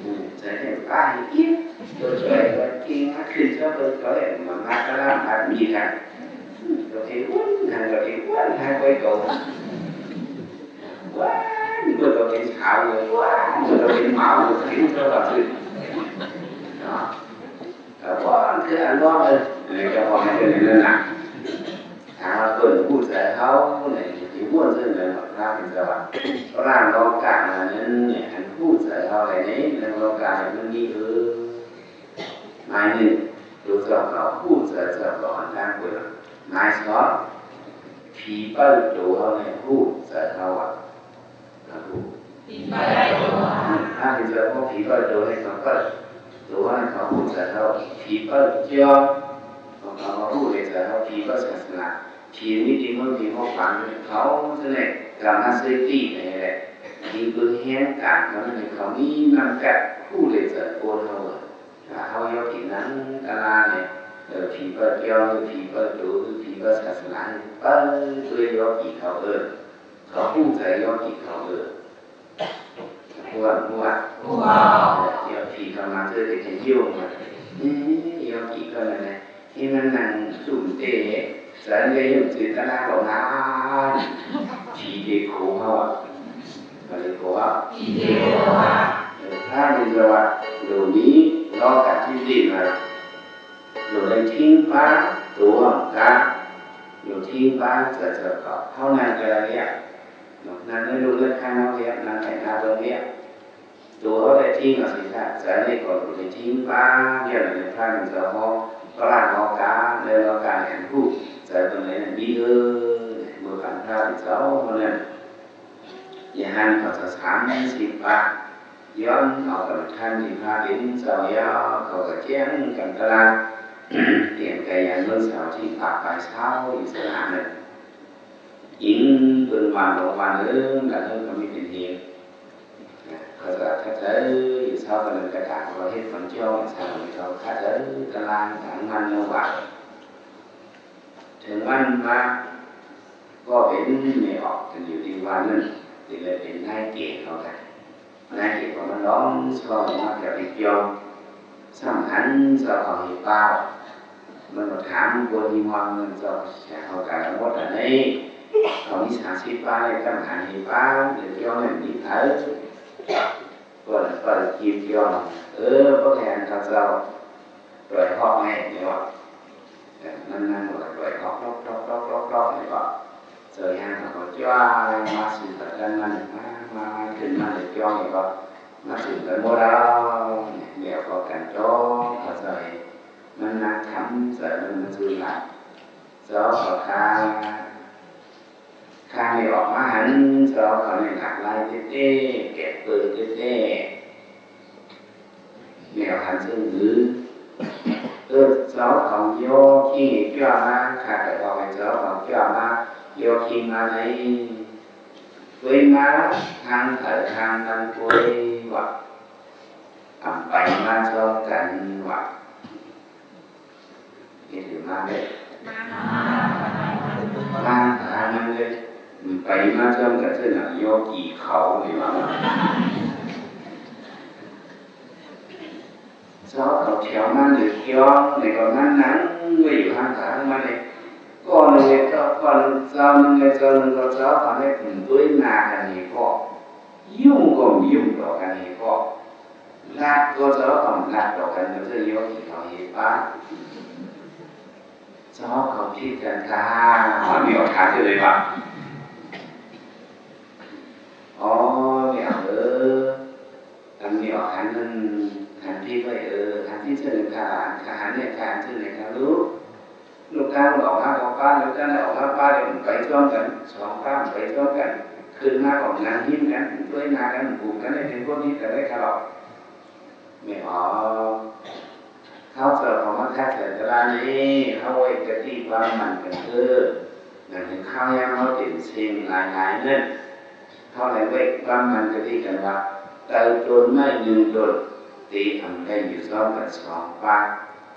ອືມ ໃຈໃຫ້ປ້າເຮັດກິນ ຕົວຊ່ວຍກໍເກັ່ງມາຂຶ້ນເຈົ້າເພິ່ນກໍເລີຍມາ ມາຕະລາດບັດນີ້ລະ ກໍເຮັດວຸ້ນຫັ້ນກໍເຮັດວັນຫາໄປໂຕ ວ້າຍ ເພິ່ນກໍເປັນຂາວເລີຍ ວ້າຍ ເພິ່ນກໍເປັນໝາວເລີຍ ເຫັນເຈົ້າວ່າຊື່ເນາະ ກໍວ່າຄືອັນນອນເລີຍ ເອີ ເຈົ້າຂອງເພິ່ນນັ້ນນະ ຖ້າວ່າເພິ່ນຮູ້ໃຈເຮົານີ້ ຊິມ່ວນເຊິ່ງໃດເນາະ ພະເປັນເຈົ້າວ່າ ພະໂລການັ້ນນີ້ ອັນຮູ້ໃຈເຮົາໄດ້ໃນໂລການີ້ ມັນມີເອີ ໝາຍໜຶ່ງ ໂຕເຈົ້າເຂົາຮູ້ໃຈເຈົ້າເຂົາອັນຕ່າງເປີດ ໝາຍສອງ ຜີເປີໂຕເຮົາໃຫ້ຮູ້ໃຈເຮົາອະ ເຮົາຮູ້ ຜີເປີໂຕ ອາ ເຮົາເປັນເຈົ້າຂອງຜີເປີໂຕໃຫ້ເຂົາເປີໂຕໃຫ້ເຂົາຮູ້ໃຈເຮົາ ຜີເປີຈອມ ຂອງເຂົາຮູ້ໃນໃຈເຮົາ ຜີເປີສາສະໜາ ຜີນິຕິມົນ ຜີຫົວຂວັນ ເຂົາຈະໄດ້ກຳມະສິດທິໃຫ້ແຫຼະ ທີ່ເບິ່ງແຮງການເຂົານັ້ນໃຫ້ເຂົາມີນ້ຳກັດຮູ້ໃນໃຈຄົນເຮົາ ຖ້າເຮົາຢາກກິນໜັງຕະລານີ້ ເອີ ຜີເປີຈອມ ຫຼື ຜີເປີໂຕ ຫຼື ຜີເປີສາສະໜາ ເປີໂຕໂລກີເຂົາເອີ ເຂົາຮູ້ໃຈໂລກີເຂົາເອີ ຮູ້ບໍ່? ຮູ້ບໍ່? ເອີ ໂລກີເຂົາມາເຈີແຕ່ຈະໂຍງວ່າ ເອີ ໂລກີເຂົານັ້ນແຫຼະ ທີ່ມັນນັ່ງຊຸມເຕ ສາຍເລຍຢູ່ເຈຕະນາຂອງນາງ ທີ່ເດໂຄເຮົາອະ ທີ່ເດໂຄເຮົາ ທີ່ເດໂຄເຮົາ ເອີ ພະເຈົ້າວ່າ ໂລກນີ້ ໂລກາທິບະດີມາ ໂລໄດ້ຖິ້ມປາໂຕຂອງກາ ໂລຖິ້ມປາຈາກເຈົ້າເຂົາ ເຮົານັ່ງກະລະວຽກ ນັ່ງໃນໂລກເລື່ອງຂ້າງນອກວຽກ ນັ່ງໄຖນາເບິ່ງວຽກ ໂຕເຮົາໄດ້ຖິ້ມເອົາສິນຄ້າ ໃຈນີ້ກໍໄດ້ຖິ້ມປາ ວຽກໃນພະເຈົ້າເຮົາ ປະລາໂລກາ ໃນໂລກາແຫ່ງຮູ້ ໃຈເບິ່ງໃນນັ້ນມີເອີ ເມື່ອປັນພະເຈົ້າເຮົານັ້ນ ຍາຫັ້ນເຂົາຈະສາມສິບປາ ຍ້ອນເອົາກຳມະຖານທີ່ພະເປັນເຈົ້າແລ້ວ ເຂົາກໍແຈ້ງກັນຕະລາດ ຕຽມໄກຍານເບິ່ງເສົາທີ່ປາກປາຍເສົາຢູ່ສະໜາມນັ້ນ ອີງເບິ່ງວັນລົງວັນເອີ ລະເຮີກໍມີເປັນເຮງ ເຂົາຈະຂັດໃຈຢູ່ເຊົ້າກັນກະຕາ ເຂົາເຮັດວັນຈ້ອງສາມເຂົາຂັດໃຈຕະລາງທາງມັນລະຫວ່າງ ເຖິງວັນມາກໍເປັນແມ່ອອກກັນຢູ່ທີ່ວັນນັ້ນ ຈຶ່ງໄດ້ເປັນນາຍເກດເຂົາກັນ ນາຍເກດຂອງມັນລອງຊ່ອງມາແຖວທີ່ກ່ຽວ ສ່ຳຫັນເຈົ້າເຂົາເຮັດປາ ມັນມາຖາມຄົນທີ່ມອງເງິນເຈົ້າເຂົາການລະໝົດອັນນີ້ ເຂົາມີສາມສິບປາໄດ້ ສ່ຳຫັນເຮັດປາ ເຮັດກ່ຽວນັ້ນມີໃຜ ເພິ່ນເປີດຄລິບກ່ຽວ ເອີ ບໍ່ແມ່ນເຂົາເຈົ້າ ໂດຍຮອກໃຫ້ນີ້ວ່າ ເອີ ມັນ ມັນກໍໄປຮອກ ຮອກ ຮອກ ຮອກ ຮອກ ຮອກ ຮອກ ນີ້ກໍ ເຈົ້າຍ່າງເຂົາກໍຈ້ອຍມາຊື່ກັນນັ້ນ ມາ ມາ ມາຂຶ້ນມາເລີຍຈ້ອຍນີ້ກໍ ມາເຖິງກັນໝົດແລ້ວ ແລ້ວກໍກັນຈ້ອຍເຂົາເຈົ້າໃຫ້ ມັນນັ່ງທຳໃຈ ມັນ ມັນຊື່ນລະ ເຈົ້າເຂົາຂ້າ ຂ້ານີ້ອອກມາຫັ້ນ ເຈົ້າເຂົານີ້ໜັກຫຼາຍແທ້ໆ ແກະເປີເຕັ້ໆ ແນວຫັ້ນເຊິ່ງຫຼື ເອີ ເຈົ້າເຂົາໂຍຄີເຈົ້າມາ ຂ້າໄປບອກໃຫ້ເຈົ້າເຂົາເຈົ້າມາ ໂຍຄີມາໃນ ເວີຍມາທາງໃຜທາງມັນເວີຍວ່າ ອຳໄປມາຊອມກັນວ່າ ເຮັດໃຫ້ມາເດ້ ມາຫາມັນເດ້ ໄປມາຊອມກັນເທື່ອນະ ໂຍກີເຂົານີ້ວ່າ ຊອບເອົາແຖວມາເລີຍ ກ່ຽວນີ້ກໍມານັ່ງໄວ້ຢູ່ຫ່າງທາງມາເດ້ ກໍໜຶ່ງເຮັດເຈົ້າ ກໍເຈົ້າໜຶ່ງເຮັດເຈົ້າໜຶ່ງ ກໍເຈົ້າເຂົາໄດ້ເປັນຕົວໜ້າກັນນີ້ກໍ ຫຍຸ້ງກໍຫຍຸ້ງຕໍ່ກັນນີ້ກໍ ລັດກໍເຈົ້າເຂົາລັດຕໍ່ກັນ ມັນຈະໂຍກທີ່ເຂົາເຮັດປາ ເຈົ້າເຂົາຜິດກັນກາ ມີອອກທາງຊື່ເລີຍວ່າ ອໍ ແມ່ເອີ ອັນນີ້ອອກຫັນນັ້ນ ຫັນຜິດໄວ້ເອີ ຫັນຜິດເຊິ່ງກັນ ອັນກະຫັນແມ່ກະຫັນເຊິ່ງກັນລູກ ລູກກາອອກມາກໍປ້າ ລູກກາອອກມາປ້າ ໄປພ້ອມກັນ ສອງປ້າໄປພ້ອມກັນ ຂຶ້ນມາກໍນັ່ງຮິມກັນ ດ້ວຍໜ້າກັນ ປູກັນໄດ້ເປັນຄົນທີ່ກັນໄດ້ຄະລອບ ແມ່ອອກ ເຮົາຈະເຂົ້າມາຄັດສາຍຕະລານີ້ ເຮົາໄວ້ກະຕິຄວາມໝັ້ນກັນເທີ ນັ້ນເຫັນຄາວຍາມເຮົາເຕັມເຊັງຫຼາຍໆນັ້ນ ເຮົາໄດ້ໄວ້ຄວາມໝັ້ນກະຕິກັນວ່າ ໄຕ່ຕົ້ນໄມ້ໜຶ່ງຕົ້ນ ເຕະໃຫ້ໄດ້ຢູ່ຊ້ອມກັນສອງປາ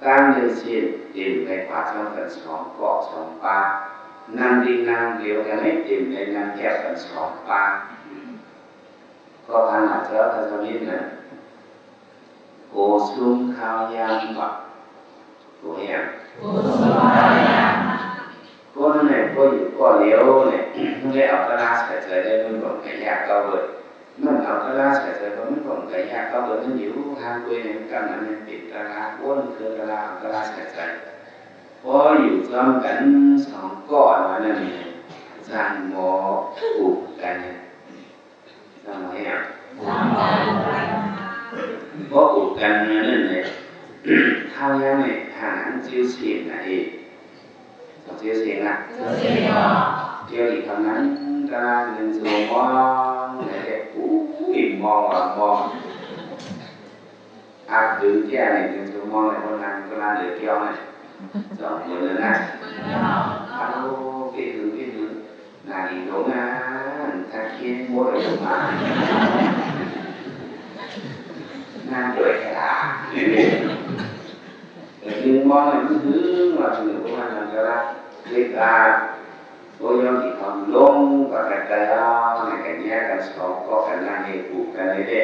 ກາງໜຶ່ງເສັ້ນ ເຕັມໄດ້ກວ່າຊ້ອມກັນສອງເກາະສອງປາ ນັ່ງດິ່ງນັ່ງດຽວກັນໃຫ້ເຕັມໄດ້ນັ່ງແຄບກັນສອງປາ ກໍພານາເຈົ້າພາສະມິດນະ ໂກຊຸມຄາວຍາມບະ ໂກຫຍັງ ໂກຊຸມຄາວຍາມ ໂກນັ້ນແຫຼະ ໂກຢູ່ເກາະດຽວນີ້ ມັນໄດ້ເອົາຕະລາໃສ່ໃຈໄດ້ ມັນກໍໄກຍາກເກົ່າເບີດ ມັນເອົາຕະລາໃສ່ໃຈ ມັນກໍໄກຍາກເກົ່າເບີດ ມັນຢູ່ຫ່າງໄກນີ້ ມັນກຳນັ້ນແມ່ນເປັນຕະລາ ໂອ້ ມັນຄືຕະລາ ເອົາຕະລາໃສ່ໃຈ ພໍຢູ່ພ້ອມກັນສອງເກາະວ່ານັ້ນແຫຼະ ສ້າງບໍ່ອຸບກັນ ສ້າງບໍ່ຫຍັງ ບໍ່ອຸບກັນນັ້ນແຫຼະ ຄາວຍາມນີ້ ຫາງອັນຈິ້ວເສງນະເອ ເຈົ້າຈິ້ວເສງນະ ດຽວນີ້ເທົ່ານັ້ນ ຕະລາງໜຶ່ງຊົ່ວໂມງ ແລ້ວແຕ່ ອຸ້ຍ ມອງວ່າມອງ ອັບດຶງແກ້ວນີ້ເປັນຊົ່ວໂມງແລ້ວ ຄົນນັ່ງຄົນລາເຫຼືອກ່ຽວນະ ສອງຄົນນັ້ນນະ ອາໂລ ໄປຫຶງໄປຫຶງ ໜ້າດີໂດນນານ ທັກເຄນບໍ່ໄດ້ມາ ນານດ້ວຍກະດາ ໜຶ່ງໂມງນີ້ມັນຫຶງວ່າ ເຖິງປະມານນັ້ນກະລະ ເລີຍກະ ໂອ້ຍ ຍອມທີ່ເຂົາລົງປະກັນໄດ້ແລ້ວ ໃຫ້ກັນແຍກກັນສອງເກາະກັນ ນັ່ງເຮັດປູກັນເດ້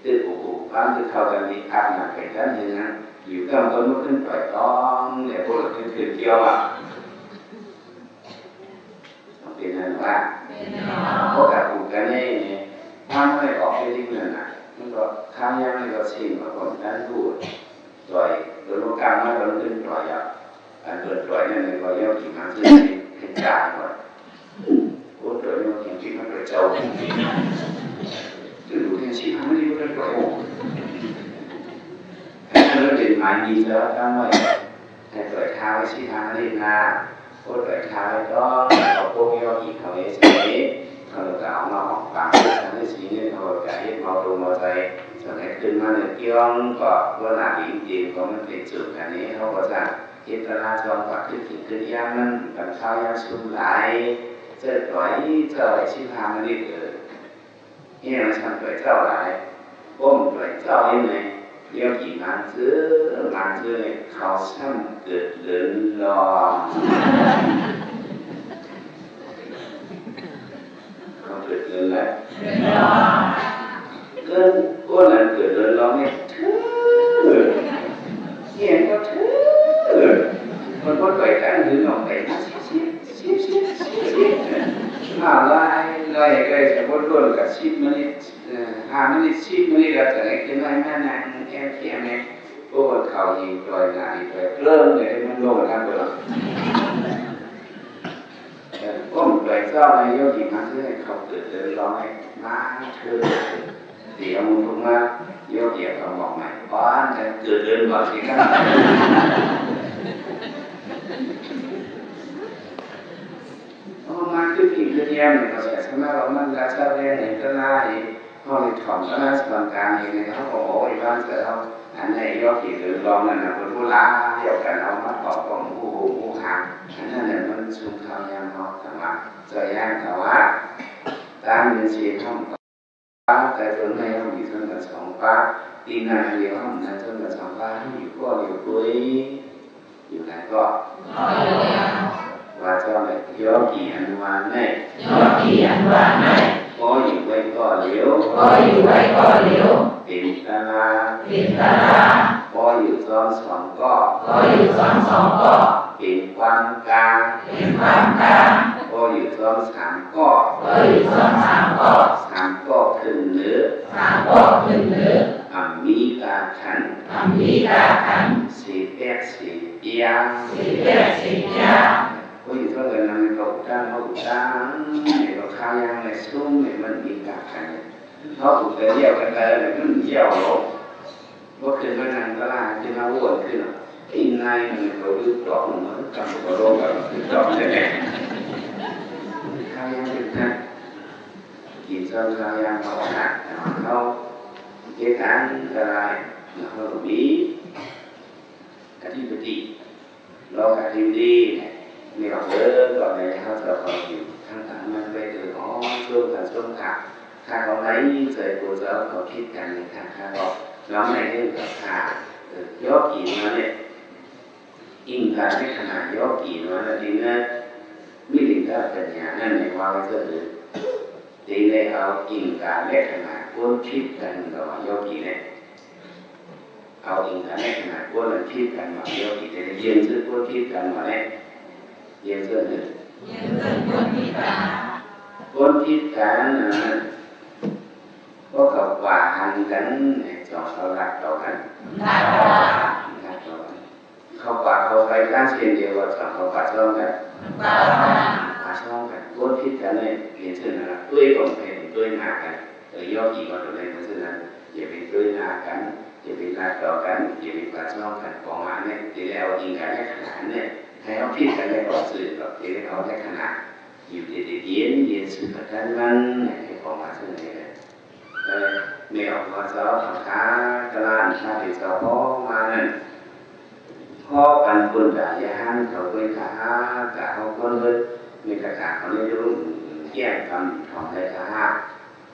ຕຶກໂອ້ໂຫ ຄວາມຄືເຂົ້າກັນດີຄັກນະ ໄປກັນເຮັດຫຍັງ ຢູ່ກັບຄົນບໍ່ຂຶ້ນໄປຕ້ອງ ແລ້ວພວກເຮົາຂຶ້ນຂຶ້ນກ່ຽວອະ ເປັນນັ້ນວ່າ ເປັນແນວ ເພາະການປູກັນເອງນີ້ ຄວາມບໍ່ໄດ້ອອກເປັນອີກນັ້ນນະ ມັນກໍຄາວຍາມນີ້ກໍຊິງວ່າບໍ່ທັນຮູ້ ຕ່ອຍ ໂດນບໍ່ກ້າມາ ໂດນຂຶ້ນຕ່ອຍອະ ອັນເພິ່ນຕ່ອຍນັ້ນແມ່ນວ່າຍອມກິນມັນຊິເປັນຈານວ່າ ໂອ້ ໂຕໂຍມກິນກິນມັນໄປເຈົ້າ ຈະດູແທນຊິຫາມັນຢູ່ໄປໂຕ ອັນນັ້ນມັນເປັນໝາຍດີແລ້ວຕັ້ງໄວ້ ໃຫ້ປ່ອຍທ່າໄວ້ຊິຫາມັນເຮັດນາ ໂອ້ ປ່ອຍທ່າໄວ້ຕ້ອງ ເຂົາປົກຍອມກິນເຂົາເອງຊິເນ ເຂົາກະເອົາມາຫ້ອງປາງ ອັນນີ້ຊິເງິນເຂົາກະເຮັດເມົາຕົວເມົາໃຈ ສະໄໝຂຶ້ນມາໃນກ່ຽວກໍບໍ່ໜ້າດີເຕັມ ກໍມັນເປັນຈຸດອັນນີ້ ເຮົາກໍຈະ ເຮັດຕະລາງຊ່ອງປາກ ຄືກິນຄືຢາມນັ້ນ ບັນເທົາຢາມຊຸມຫຼາຍ ເຈົ້າຕ່ອຍ ເຈົ້າໄດ້ສິບຫ້າມະນິດ ເອີ ອີຫຍັງຊ່າງຕ່ອຍເຈົ້າຫຼາຍ ປ້ມຕ່ອຍເຈົ້າເຮັດໃດ ດຽວກີໝາງເຈີ ໝາງເຈີ ເຂົາຊ່າງເກີດເລີນລອງ ເຂົາເກີດເລີນແຫຼະ ເກີດ ຄົນນັ້ນເກີດເລີນລອງນີ້ ຖືກ ຮຽນກໍຖືກ ເພິ່ນບໍ່ໄປຕັ້ງຫືນອອກໄປມາສິບ ສິບ ສິບ ສິບ ສິບ ຫ້າຮ້ອຍ ຮ້ອຍ ໄດ້ສະບົດລົ້ນກໍສິບມະນິດ ເອີ ຫ້າມະນິດ ສິບມະນິດ ແລ້ວຈະໄດ້ຂຶ້ນມານັ່ງແອມແຄມແມ່ ໂອ້ ເຂົາຍິງຕ່ອຍໜ້າອີກໄປເກິ່ງເລີຍ ມັນລົງທາງເບິ່ງ ເອີ ປ້ມໄປເຈົ້າໃນໂຍມທີ່ມາເທື່ອໃຫ້ເຂົາເກີດເລີນລອງໃຫ້ມາເທີດ ດຽວມັນທຸກມາ ໂຍມດຽວເຂົາບອກໃໝ່ ບ້ານໃດເກີດເລີນບາດຊິກັນ ເອົາມາຄືກິນຄືແຍມນີ້ ກໍສາສະໜາເຮົາມັນລາຊາແລງໃນຕະຫຼາຍ ເຮົາໄດ້ຖອມຕະຫຼາດສ່ວນກາງນີ້ ເຮົາກໍບອກວ່າບ້ານເກີດເຮົາ ອັນໃດໂຍມທີ່ເລີນລອງນັ້ນນະ ເພິ່ນບໍ່ລາວກັນ ເອົາມາຖອມກໍຮູ້ຫູຮູ້ຫາ ອັນນັ້ນແຫຼະມັນຊຸມຄາວຍາມເຮົາ ແຕ່ວ່າ ເຈົ້າຢ່າງ ແຕ່ວ່າ ຕາມເງິນເສຍເຮົາ ປາ ແຕ່ຕົນໃນເຮົາມີສ່ວນກັນສອງປາ ຕີນາງດຽວເຮົາມີສ່ວນກັນສອງປາ ເຮົາຢູ່ກໍດຽວໂກຍ ຢູ່ໃນກໍ ວ່າເຈົ້າໃນ ໂຍກີອັນວ່າໃນ ໂຍກີອັນວ່າໃນ ພໍຢູ່ໄວ້ກໍດຽວ ພໍຢູ່ໄວ້ກໍດຽວ ເປັນຕະລາ ເປັນຕະລາ ພໍຢູ່ຊ້ອນສອງກໍ ພໍຢູ່ຊ້ອນສອງກໍ ເປັນຄວາມກາງ ເປັນຄວາມກາງ ບໍ່ຢູ່ຊ່ອມສາມກໍ ບໍ່ຢູ່ຊ່ອມສາມກໍ ສາມກໍຂຶ້ນເໜີ ສາມກໍຂຶ້ນເໜີ ອຳມີກາຂັນ ອຳມີກາຂັນ ເສແປກເສປຽ ເສແປກເສປຽ ບໍ່ຢູ່ຊ່ອມກັນນຳ ກໍອຸດຕັ້ງ ເຮົາອຸດຕັ້ງ ໃນກໍຂ້າວຍາງໃນຊຸມໃນມັນມີກາຂັນ ເຮົາອຸດໄປລ້ຽວກັນໄປ ມັນລ້ຽວລົງ ບໍ່ຂຶ້ນມານັ່ງຕະລາງ ຂຶ້ນມາໂຫວນຂຶ້ນ ອີ່ນາຍມັນກໍລືມຕອບ ມັນກຳກໍລົງກັບຄືຕອບແທ້ໆ ຂ້າວຍາງເປັນທ່ານ ກິນຊ້ອນຂ້າວຍາງເຮົາອອກໜ້າເຮົາເຮັດອັນຕະລາຍ ເຮົາກໍມີອະທິປະຕິ ລອງອະທິບດີແມ່ອອກເດີ ກ່ອນໃນເຮົາຈະເອົາຢູ່ທາງການມັນໄປເດີ ອໍ ຊົມກັນຊົມຂ້າ ຂ້າກໍໄດ້ໃຈໂກເຈົ້າເຂົາຄິດກັນນີ້ ຂ້າກໍລອງໄດ້ເລື່ອງກັບຂ້າ ເອີ ຍໍກິນມາເລີຍ ອິງການໃນຂະນະຍໍກິນມາເລີຍ ທີ່ເນື້ອມິລິນທະປັນຍານັ້ນໃນວ່າໄວ້ເທື່ອເດີ ທີ່ໄດ້ເອົາອິງການແລະຂະນາດຄົນຜິດກັນກໍວ່າໂຍກີແຫຼະ ເອົາອິງການແລະຂະນາດຄົນອັນຜິດກັນວ່າໂຍກີ ແຕ່ໄດ້ຢືນຊື່ຄົນຜິດກັນວ່າແຫຼະ ຢືນຊື່ ຢືນຊື່ຄົນຜິດກັນ ຄົນຜິດກັນນັ້ນ ພວກເຂົາກວາຫັນກັນ ໃນຈອງເຂົາລັດຕໍ່ກັນ ລັດຕໍ່ກັນ ເຂົາກວາເຂົາໄປກັນເຊັ່ນດຽວກັນ ເຂົາກວາຊ້ອມກັນ ກວາຊ້ອມກັນ ຄົນຜິດກັນນີ້ເປັນເຊັ່ນນັ້ນລະ ຕຸ້ຍກໍໃຫ້ເປັນຕຸ້ຍໜ້າກັນ ເອີ ໂຍກີວ່າຕົວໃດເປັນເຊັ່ນນັ້ນ ຢ່າເປັນຕຸ້ຍໜ້າກັນ ຢ່າເປັນລັດຕໍ່ກັນ ຢ່າເປັນກວາຊ້ອມກັນ ຂອງອັນນີ້ທີ່ແລ້ວອີກອັນໃນຂະນະນີ້ ໃຫ້ເຮົາຜິດກັນໄດ້ກໍຊື່ກໍທີ່ເຮົາໃນຂະນະ ຢູ່ດີໆ ເຢັນໆ ສຸກະທັນມັນ ໃຫ້ຂອງມາເຊິ່ງນີ້ແຫຼະ ເອີ ແມ່ອອກມາເຈົ້າ ເຮົາທາກະລານ ພະເດຊະເຈົ້າ ພໍມານັ້ນ ພໍປັນປຸນດາຍາຫັນ ເຂົາເຄີຍທະຫາກະເຮົາຄົນເຮີດ ເມຕະກາເຂົານີ້ລຸງແກ້ງກຳທອງໄດ້ທະຫາກ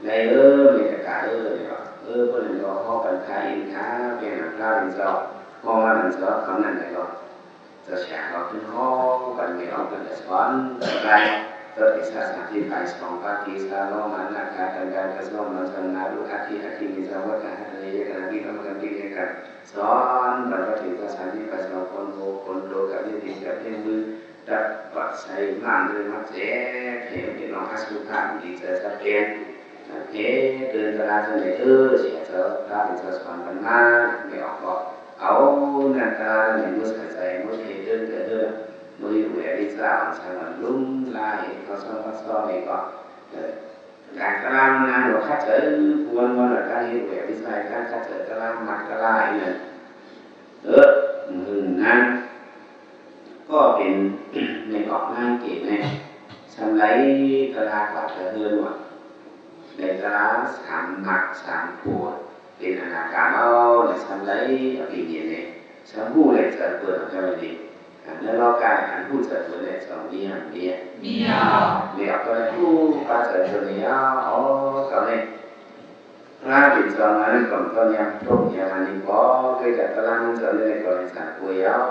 ໄດ້ເອີ ເມຕະກາເອີ ເອີ ເພິ່ນກໍພໍປັນຄາອິນທາ ເປັນພະເດຊະເຈົ້າ ພໍມານັ້ນເຈົ້າ ເຂົານັ້ນໄດ້ກໍ ຈະສາມາດຂຶ້ນຮ້ອງກັນ ແມ່ອອກເພິ່ນຈະສອນກັນໄດ້ ກໍເປັນສາສານທີ່ໄປສອງປາກິສາລອງມານາກາຕັນດານກະຊອງມັນສັນນາລຸອາທິອາທິນິສາວັດກະຫັດຕະເນຍະກະນາພິກຳມະກັນປິເນກັນ ສອນບັນພະເຖລະສານທີ່ໄປສອງຄົນໂຫຄົນໂຕກະເນຕິກະເນມື ຕັດບັດໄຊມານເລີຍມາແຈກ ໃຫ້ເປັນນ້ອງອະສຸພະດີໃຈສະເປນ ເອີ ເດີນຕະລາດຈັ່ງໃດ ເອີ ເສຍເຈົ້າ ພະເປັນເຈົ້າສອນກັນມາ ແມ່ອອກກໍ ເອົານັ້ນຕາໃນມືໃສ່ໃສ່ມືເທເດີນເດີເດີ ມືແຫວະວິຊາອັນສັງອັນລຸມລາເຫັນເຂົາສອງພັກສອງນີ້ກໍ ເອີ ການຕະລາງນານວ່າຂັດໃຈກວນວ່າການເຮັດແຫວະວິຊາ ການຂັດໃຈຕະລາງມັດຕະລາງນັ້ນ ເອີ ມື້ນັ້ນ ກໍເປັນແມ່ອອກນາງເກດແນ່ ສ່ຳໃດຕະລາກວ່າຕະເຮືອນວ່າ ໃນຕະລາສາມມັກສາມຜົວ ເປັນອະນາກາເອົາ ໃນສ່ຳໃດອະພິເນຍແນ່ ສ່ຳຮູ້ແລະຈະເປີດອອກຈາກນີ້ ອັນນັ້ນລາວກາຍອັນຮູ້ຈະເປີດແລະຈອງເມຍເມຍ ເມຍ ແລ້ວກໍໄດ້ຮູ້ປາຈາກຕົນນີ້ ເອົາ ເອົາ ເອົານີ້ ພະເປັນເຈົ້າມານີ້ກໍຕ້ອງຍາມທຸກຍາມອັນນີ້ບໍ່ເຄີຍຈະຕະລາງເຈົ້ານີ້ກໍໃຫ້ສັງກວຍເອົາ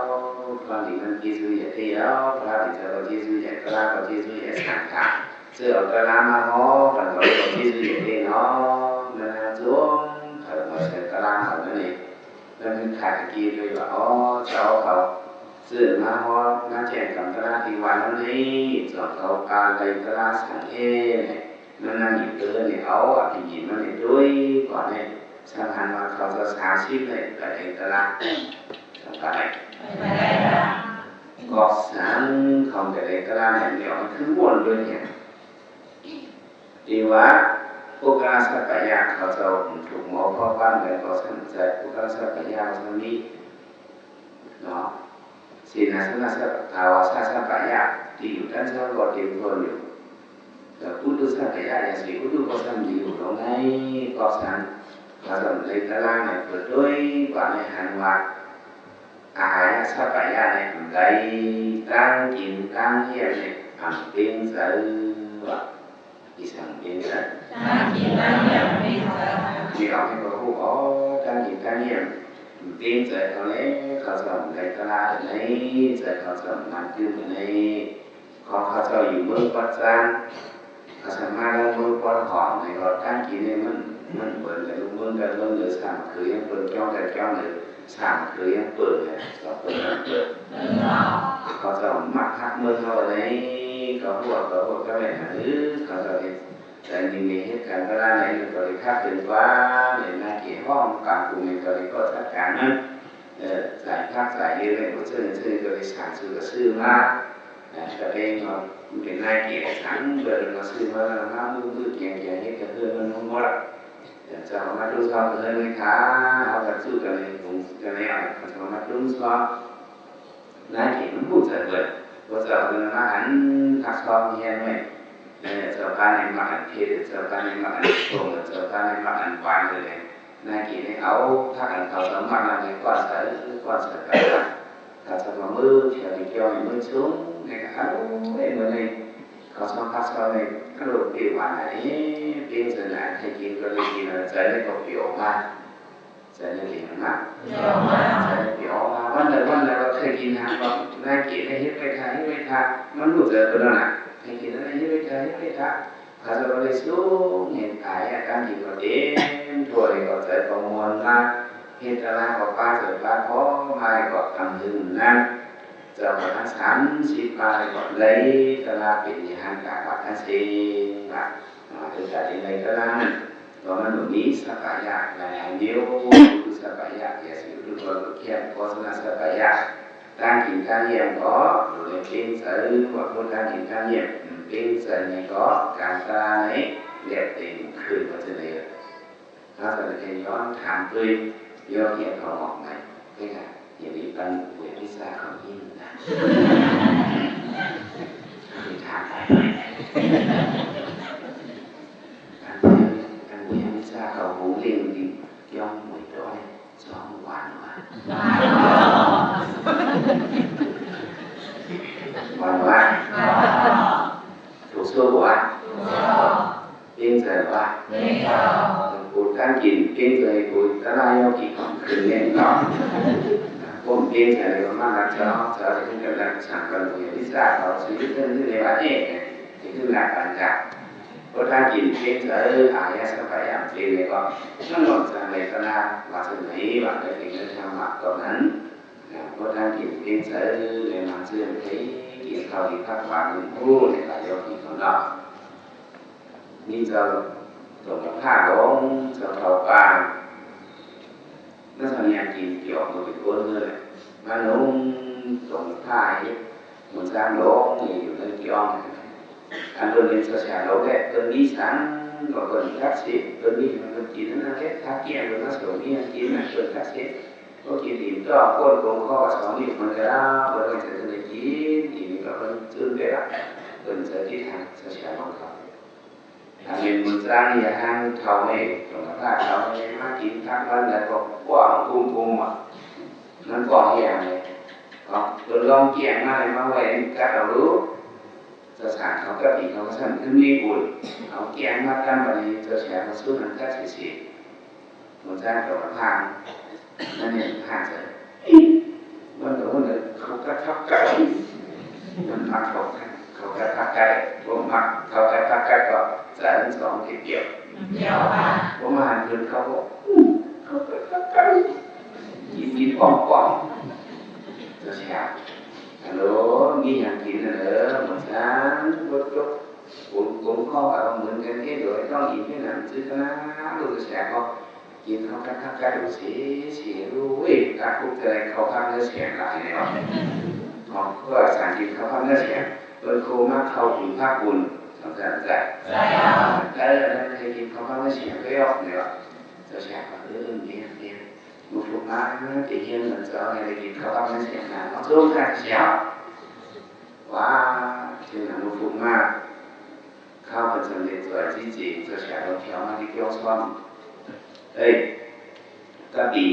ຄວາມດີມັນເຈຊູຢາເທເອົາ ພະເປັນເຈົ້າກໍເຈຊູຢາຕະລາງກໍເຈຊູຢາສັງຂາ ເຈົ້າເອົາຕະລາງມາຮ້ອງກັນກໍເລີຍເຈຊູຢາເທເນາະ ມັນນາຈົງເພິ່ນມາໃສ່ຕະລາງເຮົານັ້ນເອງ ແລ້ວມັນຂາດຕະກີ້ດ້ວຍວ່າ ອໍ ເຈົ້າເຂົາເຊີນມາຮ້ອງມາແຈ້ງກຳຕະລາງທີ່ວັດເຮົານີ້ ເຈົ້າເຂົາການໄລ່ຕະລາງສັງເອ ມານັ່ງຢູ່ເດີນີ້ ເອົາອະພິຍິນມານີ້ດ້ວຍກ່ອນນີ້ ສຳພັນວ່າເຂົາຈະສາມສິບໃນປະເທດຕະລາງ ສຳພັນໃນ ກໍສັງຂອງປະເທດຕະລາງນີ້ ມັນຄືມ່ວນດ້ວຍແຮງ ທີ່ວ່າ ໂອກາສະປະຍາ ເຂົາເຈົ້າຖືກໝໍພອບບ້ານໃດກໍສັງໃຈ ໂອກາສະປະຍາ ສາມີ ເນາະ ສິນນະສະນະສະປະ ທາວາສະສະປະຍາ ທີ່ຢູ່ທັນສັງກໍເຕັມທົນຢູ່ ແລ້ວປຸຕຸສະປະຍາ ຢ່າງຊີ້ ອຸຕຸກໍສຳມີຢູ່ລົງໃນກອກສັງ ເຂົາສຳເລັດຕະລາງໃຫ້ເປີດດ້ວຍກວ່າໃນຫັນວ່າ ອາຫາຍະສະປະຍາໃນອັນໃດ ຕັ້ງກິນຕັ້ງຮຽນໃນອັນເປັນໃຈວ່າ ອີສັງເປັນໃຈ ຕັ້ງກິນຕັ້ງຮຽນເປັນໃຈ ທີ່ເຮົາໃຫ້ກໍຮູ້ ອໍ ຕັ້ງກິນຕັ້ງຮຽນ ເປັນໃຈເຂົາແລ້ວ ເຂົາສອນໃນຕະລາດໃນໃຈເຂົາສອນນຳຕື່ມໃນ ຂອງເຂົາເຈົ້າຢູ່ເມືອງປັດຈານ ເຂົາສາມາດເອົາເມືອງປອດຫອມໃນກໍຕັ້ງກິນໃນມັນ ມັນເປີນກັນເມືອງກັນເມືອງເດີ ສາມັກຄືຍັງເປີນ ຈ້ອງກັນຈ້ອງເດີ ສາມັກຄືຍັງເປີນ ສອງເປີນເປີນ ເຂົາເຈົ້າມັກຮັກເມືອງເຮົາໃດ ກໍຮວບ ກໍຮວບກັບແມ່ນຫາ ຫຼື ເຂົາເຈົ້າເຮັດ ແຕ່ນີ້ເຮັດການຕະຫຼາດໃນ ມັນກໍເລີຍຄັກເກີນກວ່າ ເຫັນນາຍເກຮ້ອງກາງກຸງ ກໍເລີຍກໍຈັດການມັນ ເອີ ສາຍພັກສາຍເຮັດໄວ້ ບໍ່ເຊິ່ງເຊິ່ງ ກໍເລີຍສັ່ງຊື້ກໍຊື້ມາ ເອີ ກະເປັນວ່າມັນເປັນນາຍເກ ສັ່ງເບິດ ແລ້ວກໍຊື້ມາ ແລ້ວມາມື້ໆ ແກງໆ ເຮັດກະເຮືອນມັນໝົດລະ ເຈົ້າມາດູຊອງເຮືອນໄວ້ຖ້າ ເຮົາກໍສູ້ກັນໃນຫຸງກັນໃນເອົາ ເຂົາເຈົ້າມາດູຊອງ ນາຍເກມັນຮູ້ຈັກເບິດ ພວກເຈົ້າເພິ່ນມາຫັນຜັກຊອງແຮງໄວ້ ເອີ ເຈົ້າປ້ານີ້ມັກອັນເຜັດ ເຈົ້າປ້ານີ້ມັກອັນສົ້ມ ເຈົ້າປ້ານີ້ມັກອັນຫວານເລີຍ ນາຍເກນີ້ເອົາຜັກອັນເຂົາເຈົ້າມັກນັ້ນໃຫ້ກ້ອນໃສ່ ກ້ອນໃສ່ໄປ ເຂົາເຈົ້າກໍມື້ແຖວນີ້ກ່ຽວໃຫ້ມື້ສູງ ໃຫ້ກໍ ໂອ້ຍ ມື້ນີ້ເຂົາຊອງຜັກຊອງໃຫ້ ອາລົມເປຫວານ ເອີ ເປັນຈັ່ງໃດ ໃຫ້ກິນກໍໄດ້ກິນ ໃຈນີ້ກໍປິວອອກມາ ໃຈນີ້ເປັນຫຍັງນະ ໃຈນີ້ປິວອອກມາ ວັນໃດວັນໃດວ່າເຄີຍກິນຫາ ວ່ານາຍເກໄດ້ເຮັດໄວ້ຖ້າ ເຮັດໄວ້ຖ້າ ມັນຮູ້ຈັກເພິ່ນນັ້ນນະ ໃຫ້ກິນອັນນັ້ນ ເຮັດໄວ້ຖ້າ ເຮັດໄວ້ຖ້າ ເຂົາເຈົ້າກໍເລີຍສູງເຫັນອາຍະການກິນກໍເຕັມຖ້ວຍ ເຂົ້າໃຈກໍມ່ວນມາ ເຮັດຕະລາກໍປາເຈີປາຂໍມາກໍອຳລຶງນັ້ນ ເຈົ້າກໍທັງສາມສິບປາກໍໄດ້ຕະລາເປັນຍາຫັນກາບັດທັງເສນວ່າ ອາ ຄືການເຮັດໄດ້ຕະລານັ້ນ ກໍມັນບໍ່ມີສັບປະຍະຫຼາຍໆແນວ ຄືສັບປະຍະ ແກ່ຊີວິດ ຫຼືວ່າແຂກ ໂພຊະນາສັບປະຍະ ການກິນການຢ້ຽມກໍບໍ່ໄດ້ເປັນໃຈ ວ່າຄົນການກິນການຢ້ຽມເປັນໃຈນີ້ກໍການຕະລາໃນແລກເຕັມຄືນວ່າຈັ່ງໃດ ເຮົາກໍໄດ້ຍ້ອນຖາມຕຸ້ຍ ໂຍມເຮັດເຂົ້າໝອກໃໝ່ ເປັນຫຍັງ ຢ່າໄປປັນຫວຍພິຊາເຂົາກິນນະ ໄປຖາມໄປ ອັນ ອັນຫວຍພິຊາເຂົາຫູເລັ່ງດີ ຍ້ອນຫວຍດ້ອຍ ສອງຫວານຫວານ ຫວານຫວານ ຖືກໂຊບໍ່ຫວານ ເປັນໃຈຫວານ ເປັນໃຈຫວານ ໂກດການກິນ ເປັນໃຈໂກດຕະລາຍອກກິນຂອງຂຶ້ນແນ່ນອນ ຜົມເປັນໃຈວ່າມາລັກເຈົ້າ ເຈົ້າຈະເປັນກັນລັກ ສ້າງກັນເປັນວິຊາເຂົາ ຊີວິດເພິ່ນຢູ່ໃນວັດເອງ ນີ້ຄືຫຼັກການຈັບ ບໍ່ທັນກິນເປັນໃຈ ອາຍະສະປາຍາມເປັນແລ້ວກໍ ມັນບໍ່ຈຳເວທະນາວ່າຈັ່ງໃດ ວ່າໄດ້ເປັນທຳມະຕອນນັ້ນ ບໍ່ທັນກິນເປັນໃຈ ແລ້ວມາເຊື່ອໃຫ້ກິນເຂົ້າທີ່ພັກຫວານ ຮູ້ໃນການຢອກກິນຂອງເຮົາ ມີເຈົ້າຕົງພາລົງ ເຈົ້າເຂົ້າປ່າ ມັນສະແດງກິນກຽວບໍ່ເປັນຄົນເລີຍ ມາລົງຕົງພາເຮັດ ໝູນຊ້າງລົງຢູ່ໃນກຽວ ອັນເພິ່ນເປັນເຈົ້າຊາຍໂລກແລ້ວ ເພິ່ນມີສັງກໍເພິ່ນຕັດສິນ ເພິ່ນມີຫຍັງເພິ່ນກິນນັ້ນແຫຼະ ຖ້າກຽງເພິ່ນມາສົ່ງມີຫຍັງກິນນັ້ນ ເພິ່ນຕັດສິນ ບໍ່ກິນອີ່ມ ຕ້ອງກົ້ນກົງຄໍກັບສອງນິ້ວມັນກໍລາວ ເພິ່ນວ່າຈະໄດ້ກິນ ອີ່ມກໍເພິ່ນຈື່ໄປລະ ເພິ່ນຈະຕິດທາງເຈົ້າຊາຍໂລກເຂົາ ຖ້າແມ່ນບຸນສ້າງຢ່າຫ້າມເຖົ້າແມ່ ສົງສະພາບເຖົ້າແມ່ມາກິນຜັກວັນໃດກໍປ້ອງປຸ້ມໆ ມັນປ້ອງອີ່ຫຍັງເດ ເອົາຕົວລອງກຽງມາໃຫ້ມາໄວ້ກັດເອົາດູ ເຈົ້າສາງເຂົາກັບອີກເຂົາກໍຊັ້ນຄືມີບຸນ ເອົາກຽງມາຕຳບາດນີ້ເຈົ້າສາງກໍສູ້ມັນກັດເສຍໆ ມັນສ້າງຕົວມັນຜ່ານ ມັນເຫັນຜ່ານໃສ່ ມັນກໍມັນເຂົາກັດທັບກັດ ມັນມັກເຂົາ ເຂົາກັດທັບກັດ ບໍ່ມັກເຂົາກັດທັບກັດກໍໃຈມັນສອງທີ່ປຽວ ປຽວ ບໍ່ມາຫາເພິ່ນເຂົາກໍ ເຂົາກັດທັບກັດ ກິນກິນປ້ອງໆ ເຈົ້າຊາຍ ອາໂລ ມີຫຍັງກິນເດີ ມັນສ້າງບໍ່ຈົບ ກົງ ກົງຄໍກໍເອົາເໝືອນກັນເດ້ ໂດຍຕ້ອງອີກເປັນໜັງສືຄະນະ ລູກເຈົ້າຊາຍກໍ ກິນເຂົ້າກັນຄັກກັນເສຍໆ ໂອ້ຍ ຕາຄຸກເທື່ອໃດເຂົ້າພັກເນື້ອແສນຫຼາຍແລ້ວ ເພາະວ່າສານກິນເຂົ້າພັກເນື້ອແສນ ເພິ່ນໂຄມາເຂົ້າບຸນພັກບຸນ ສຳຄັນໃຈ ເອີ ເອີ ໃຫ້ກິນເຂົ້າພັກເນື້ອແສນໄປອອກແລ້ວ ເຈົ້າແສນວ່າ ເອີ ແມ່ນ ແມ່ນ ມື້ພຸດມາໄປຮຽນນຳເຈົ້າ ໃຫ້ໄດ້ກິນເຂົ້າພັກເນື້ອແສນນະ ເອົາໂຊນກັນເສຍ ວ່າ ເທື່ອມື້ພຸດມາ ເຂົ້າເພິ່ນສຳເລັດສວຍຈິງໆ ເຈົ້າແສນລົງແຖວມາທີ່ກ່ຽວຊ້ອນ ເອີຍ ຕາປີ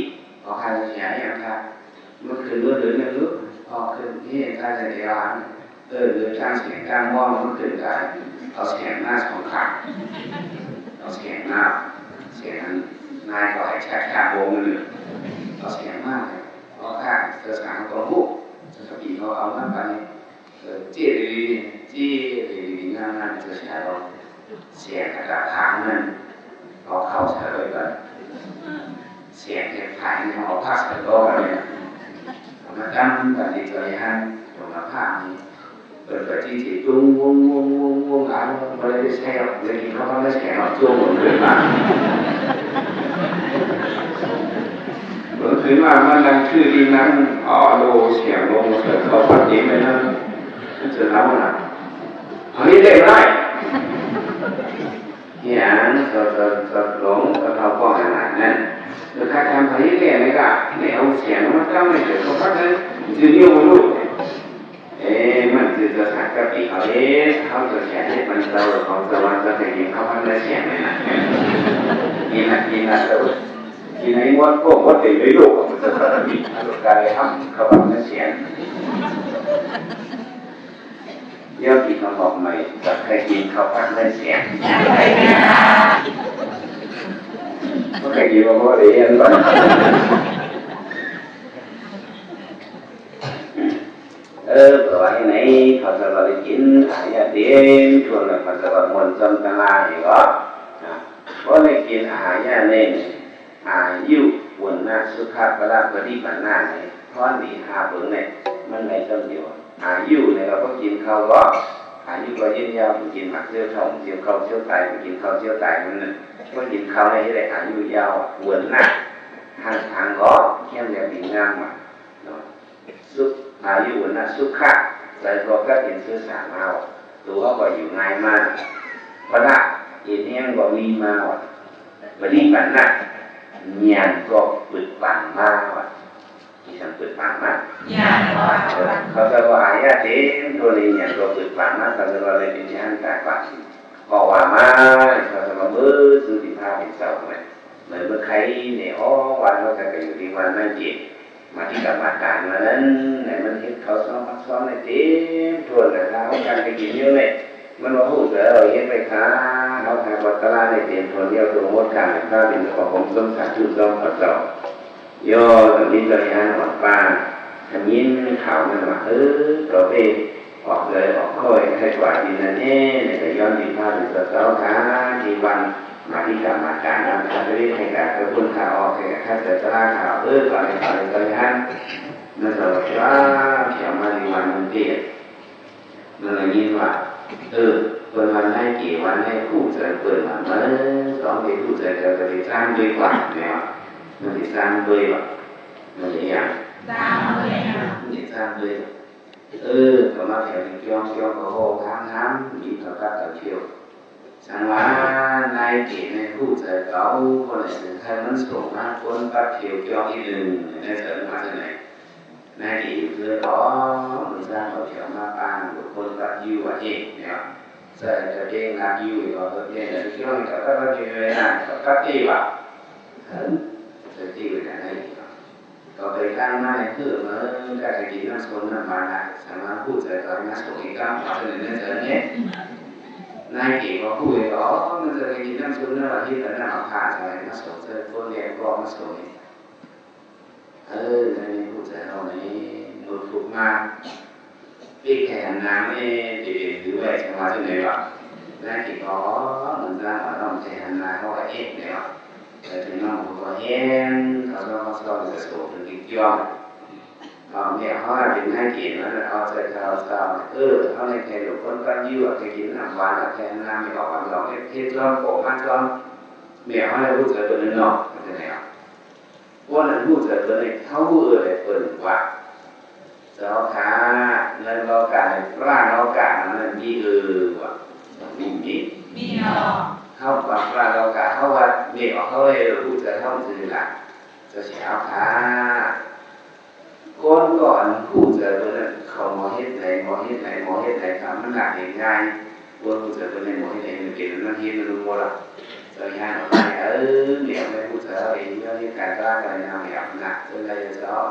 ອອກຂ້າເຈົ້າແສນຫຍັງຄະ ມື້ຄືນມື້ເດືອນຫຍັງລູກ ອອກຄືນນີ້ຂ້າເຈົ້າແສນຫຍັງ ເອີ ເດີນທາງແສນທາງມອງ ມື້ຄືນກາຍ ເອົາແສນມາສອງຂ້າງ ເອົາແສນມາ ແສນນາຍເຂົາໃຫ້ແຊກທາງວົງໜຶ່ງ ເອົາແສນມາ ອອກຂ້າເຈົ້າສາງກໍຮູ້ ຕາປີເຂົາເອົາມາປານນີ້ ເອີ ເຈ້ດີ ເຈ້ດີ ງາມໆ ເຈົ້າຊາຍລອງ ແສງອາກາດຂາວນັ້ນ ເອົາເຂົ້າໃສ່ໄວ້ກ່ອນ ແສງແຂງຂາຍນີ້ ເອົາຜັກໃສ່ບໍ່ກັນນີ້ ເອົາມາຕັ້ງກັນທີ່ເຈົ້າໃຫ້ ສະພາບນີ້ ເພິ່ນກໍຈິຊິຈຸ້ງວົງໆໆໆ ອ່າ ບໍ່ໄດ້ໃຊ້ດອກ ໄດ້ກິນເຂົ້າມາແລ້ວແສງອອກ ຊ່ວງເພິ່ນຂຶ້ນມາ ເພິ່ນຂຶ້ນມາ ມານັ່ງຄືດີນັ່ງ ອໍ ໂລ ສຽງລົງ ເພິ່ນເຂົ້າພັກກິນໄປນັ້ນ ມັນຈະເລົ່ານະ ເຮົາເຮັດໄດ້ບໍ່ໄດ້ ອີຫຍັງ ສະ ສະ ສະ ຫຼວງ ສະເຖົາປ້ອງຂະໜາດນັ້ນ ແລ້ວຂ້າຖາມໃຜແດ່ ແລ້ວກໍໃຫ້ເອົາສຽງມາຕັ້ງໃຫ້ເກີດຄວາມຮັກນັ້ນ ຈື່ນິ້ວມາລູກ ເອີ ມັນຄືສະສາດກັບປີເຂົາເດ້ ເຮົາຈະຂຽນໃຫ້ມັນເຈົ້າຂອງສະຫວັນ ຈະໄປກິນເຂົ້າພັນໃນສຽງນັ້ນນະ ກິນນະ ກິນນະ ເຈົ້າ ກິນໃຫ້ໝົດ ກໍໝົດເຕັມໄປໂລດ ມັນຈະສາດກັບປີ ການໄດ້ທຳເຂົ້າພັນໃນສຽງ. ຍາມກິນເຂົ້າໝອກໃໝ່ ກໍໃຫ້ກິນເຂົ້າຜັດໃນສຽງ ບໍ່ໃຫ້ກິນ ບໍ່ໄດ້ຮຽນ ເອີ ເພາະວ່າໃນເຂົາຈະວ່າໄດ້ກິນອາຫານເຕັມຖ້ວນ ເຂົາຈະວ່າມ່ວນຈຳຕະລານີ້ເນາະ ບໍ່ໄດ້ກິນອາຫານນີ້ ອາຍຸ ວັນນະ ສຸຂະ ພະລະ ປະຕິພັນນະນີ້ ພອນດີຫ້າເບິ່ງແນ່ ມັນໄດ້ສ່ຳດຽວ ອາຍຸນີ້ກໍບໍ່ກິນເຂົ້າເນາະ ອາຍຸກໍຍືນຍາວ ກິນໝາກເຊວເຖົ້າ ເຊວເຖົ້າ ເຊວຕາຍ ກິນເຂົ້າເຊວຕາຍ ມັນບໍ່ກິນເຂົ້າໄດ້ເຮັດໃຫ້ອາຍຸຍາວ ວັນນະ ທາງທາງກໍແຄມແບບດີງາມ ສຸ ອາຍຸ ວັນນະ ສຸຂະ ໃຈກໍກັບເປັນຊື່ສາມາ ຕົວກໍຢູ່ງ່າຍມາ ພະລະ ເຮັດແຮງກໍມີມາ ປະຕິພັນນະ ຍານກໍປຶກບານມາ ມີຫຍັງປຶກບານມາ ຍານກໍ ເຂົາເຈົ້າວ່າອາຍະເຕັມໂຕນີ້ ຍານກໍປຶກບານມາ ເຂົາເຈົ້າວ່າເລີຍເປັນຍານກາຍປານ ເພາະວ່າມາ ເຂົາເຈົ້າວ່າເບິ່ງສຸຕິພາບເປັນເຈົ້າແມ່ນ ເໝືອນເບິ່ງໄຂ່ໃນອອກວັນ ເຮົາກໍໄປຢູ່ທີ່ວັນນັ້ນເອງ ມາທິກາມາຕານວ່ານັ້ນ ໃຫ້ມັນເຮັດເຂົ້າຊອງ ມັກຊອງໃຫ້ເຕັມຖ້ວນ ແລ້ວຖ້າເຮົາການໄປກິນຢູ່ນີ້ ມັນບໍ່ຮູ້ເທື່ອ ເຮົາເຮັດໄວ້ຖ້າ ເຮົາຖ້າບັດຕະລາໃຫ້ເຕັມຖ້ວນ ແລ້ວຕົວໝົດການ ຖ້າເປັນເຈົ້າຂອງສົມສັດຢູ່ຊອງເຂົາເຈົ້າ ໂຍ ສຳລິດ ສະລິຫານ ອອກປາ ໄດ້ຍິນຂ່າວນັ້ນວ່າ ເອີ ເຂົາໄປ ອອກເລີຍ ອອກຄ່ອຍ ໃຫ້ກວາດດິນນັ້ນແດ່ ແລ້ວກໍຍ້ອນທີ່ພາເປັນເຈົ້າຂາທີ່ວັນມາທິກາມາຕານ ນຳພາສະເດັດໃຫ້ການຂອບຄຸນຂ້າອອກ ໃຫ້ກັບຂ້າເຈົ້າຕະລາຂ້າ ເອີ ກໍໃຫ້ຂ້າເຈົ້າໃຫ້ຫັ້ນ ມັນສະຫຼອດວ່າ ແຖວມາທີ່ວັນມັນເປຍ ມັນໄດ້ຍິນວ່າ ເອີ ເພິ່ນວ່ານາຍເກ ວ່ານາຍຮູ້ໃຈເພິ່ນວ່າ ເອີ ສອງເປັນຮູ້ໃຈ ກໍໄດ້ຈ້າງດ້ວຍກວ່າແນວ ມັນຊິຈ້າງດ້ວຍວ່າ ມັນຊິຫຍັງ ຈ້າງດ້ວຍຫຍັງ ມັນຊິຈ້າງດ້ວຍ ເອີ ກໍມາແຖວນີ້ ຈ້ອງໆ ກໍໂຫ ງາມໆ ມີເຂົາກັບກັນທ່ຽວ ສັງວ່ານາຍເກນາຍຮູ້ໃຈເຂົາ ບໍ່ໄດ້ເຊິ່ງໃຫ້ມັນສົ່ງມາຄົນປັດທ່ຽວຈ້ອງອີກໜຶ່ງ ແນວໃດ ມາຈັ່ງໃດ ນາຍເກນຢູ່ເຮືອນ ອໍ ມື້ເຊົ້າເຂົາທ່ຽວມາປານ ຄົນປັດຢູ່ວ່າເອ ແນວ ໃສ່ກະເກງໜັກຢູ່ ວ່າເພິ່ນເປັນອັນຈ້ອງກັບກັບຢູ່ເວລາ ກັບກັບຕີວ່າ ເອີ ໃສ່ຕີໄປນະ ນາຍເກນ ກໍໄປຕັ້ງມາໃນຄືເມືອງ ກໍໄດ້ກິນນ້ຳສົ້ມນ້ຳຫວານຫຼາຍ ສາມາດຮູ້ໃຈຕອນມາສົ່ງອີກກັບມາສະເໜີໃນເທື່ອນີ້ ນາຍເກນກໍຮູ້ເອງກໍ ມັນຈະໄດ້ກິນນ້ຳສົ້ມນ້ຳຫວານທີ່ເພິ່ນນຳເອົາພາໃສ່ມາສົ່ງໃສ່ຄົນແລ້ວກໍມາສົ່ງອີກ ເອີ ໃນຮູ້ໃຈເຮົານີ້ ມື້ພຸດມາ ປີກແຂນນາງນີ້ ຊິເປັນຄືໄວ້ ຈັ່ງວ່າຈັ່ງໃດວະ ນາຍເກນກໍ ມັນຈະເອົານ້ອງແຂນນາງເຮົາໄວ້ເອງແລ້ວ ແຕ່ເປັນນ້ອງເຮົາກໍແຮງ ເຂົາຊອກເຂົາຊອກ ຈະໂສເປັນກິນຈ້ອງ ເອົາແມ່ເຮົາເປັນນາຍເກນ ມັນເອົາໃຈເຂົາເຈົ້າ ເອີ ເຮົາໃຫ້ແຕ່ລູກຄົນປັນຢູ່ ໃຫ້ກິນນ້ຳຫວານ ໃຫ້ແຕ່ນ້ຳອອກມາລອງເຮັດລອງໂປະມາລອງ ແມ່ເຮົາໃຫ້ຮູ້ຈັກຕົວນັ້ນເນາະ ເປັນຈັ່ງໃດເນາະ ຄົນນັ້ນຮູ້ຈັກຕົວນີ້ ເຮົາເອີຍເພິ່ນວ່າ ເຈົ້າຂ້າ ໃນໂລກາໃນປະໂລການັ້ນມີເອີວ່າ ມີ ມີ ມີເນາະ ເຮົາວ່າປະໂລກາ ເຮົາວ່າແມ່ເຮົາເອີຍ ຮູ້ຈັກເຮົາຊື່ລະ ເຈົ້າຂ້າ ຄົນກໍອັນຮູ້ໃຈເພິ່ນນັ້ນ ເຂົາໝໍເຮັດໃດ ໝໍເຮັດໃດ ໝໍເຮັດໃດ ກໍມັນລະເຮັດງ່າຍ ຄົນຮູ້ໃຈເພິ່ນນັ້ນ ໝໍເຮັດໃດ ມັນເປັນ ມັນເຮັດ ມັນຮູ້ບໍ່ລະ ເຈົ້າຢ່າເອົາໄປ ເອີ ແມ່ໄປຮູ້ໃຈເຮົາເອງ ເລື່ອງເຮັດການຕະຫຼາດການນຳ ຢ່ານະ ເພິ່ນໄດ້ເຈົ້າ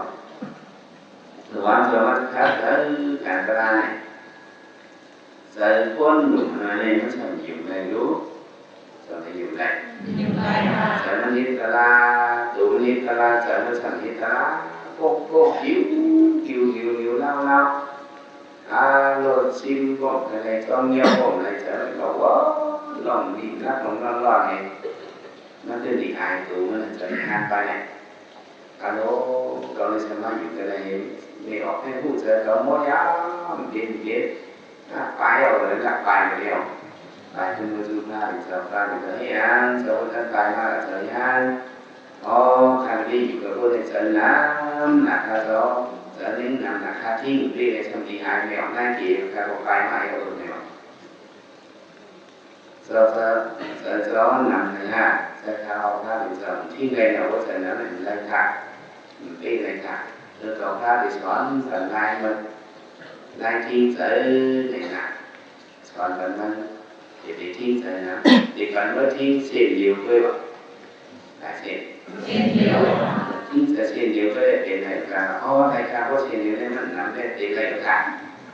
ລະວັງ ລະວັງຄັກເດີ ການຕະຫຼາດນີ້ ໃຈຄົນໜຸ່ມນ້ອຍນີ້ ມັນຊ່າງຢູ່ໄດ້ຢູ່ ຊ່າງຢູ່ໄດ້ ຢູ່ໄດ້ ໃຈມັນເຮັດຕະຫຼາດ ໂຕມັນເຮັດຕະຫຼາດ ໃຈມັນຊ່າງເຮັດຕະຫຼາດ ໂກກໆ ຫິວໆ ຫິວໆ ລາວໆ ອາລົດຊິມບໍ່ໄດ້ ຕ້ອງຍອມບໍ່ໄດ້ ໃຈມັນກໍວ່າຮ້ອງດິ້ນລະ ຮ້ອງຮ້ອນໆ ໃຫ້ມັນເປັນອີກອາຍໂຕ ມັນຈະໄດ້ຫານໄປ. ກະໂລກ ເຂົາເລີຍສາມາດຢູ່ກັນໄດ້. ແມ່ອອກໃຫ້ຮູ້ຈັກເຂົາບໍ່ຍາມເປັນເປັນ ລາກປາຍເອົາ ລາກປາຍມາແລ້ວ ປາຍຂຶ້ນມາສູ່ພະເຈົ້າ. ພະເຈົ້າໃຫ້ອ່ານ ເຈົ້າບໍ່ທັນປາຍມາ ເຈົ້າໃຫ້ອ່ານ. ອໍ ຄັນໄດ້ຢູ່ກັບຄົນໃຫ້ເຈົ້ານຳໜ້າຄາເຈົ້າ ເຈົ້າຍັງນຳໜ້າຄາຖິ້ມ ເປັນໄດ້ຊ່ຳດີອາຍແມ່ອອກນາຍເກ ຂ້າກໍປາຍມາເອົາໂດນແລ້ວ. ເຈົ້າ ເຈົ້າ ເຈົ້ານຳໃຫ້ຫາ ໃສ່ຂ້າເອົາພະເປັນເຈົ້າ ຖິ້ມໄດ້ແລ້ວບໍ່ໃສ່ນຳໃຫ້ໄດ້ຄ່າ ເປັນໄດ້ຄ່າ. ເອີ ເຂົາພາໄປສອນກັນຫຼາຍມັນ ຫຼາຍທີ່ໃສ່ໃນນະ ສອນກັນມັນ ຢ່າໄປຖິ້ມໃສ່ນຳ ຕິດກັນເບິດ ຖິ້ມເສັ້ນດຽວເລີຍວ່າ ຫຼາຍເສັ້ນ ເສັ້ນດຽວ ຖິ້ມໃສ່ເສັ້ນດຽວເລີຍ ເປັນໄດ້ຄ່າ. ອໍ ໄດ້ຄ່າ ບໍ່ເສັ້ນດຽວນີ້ມັນນຳແຕ່ເຕັມໄດ້ຄ່າ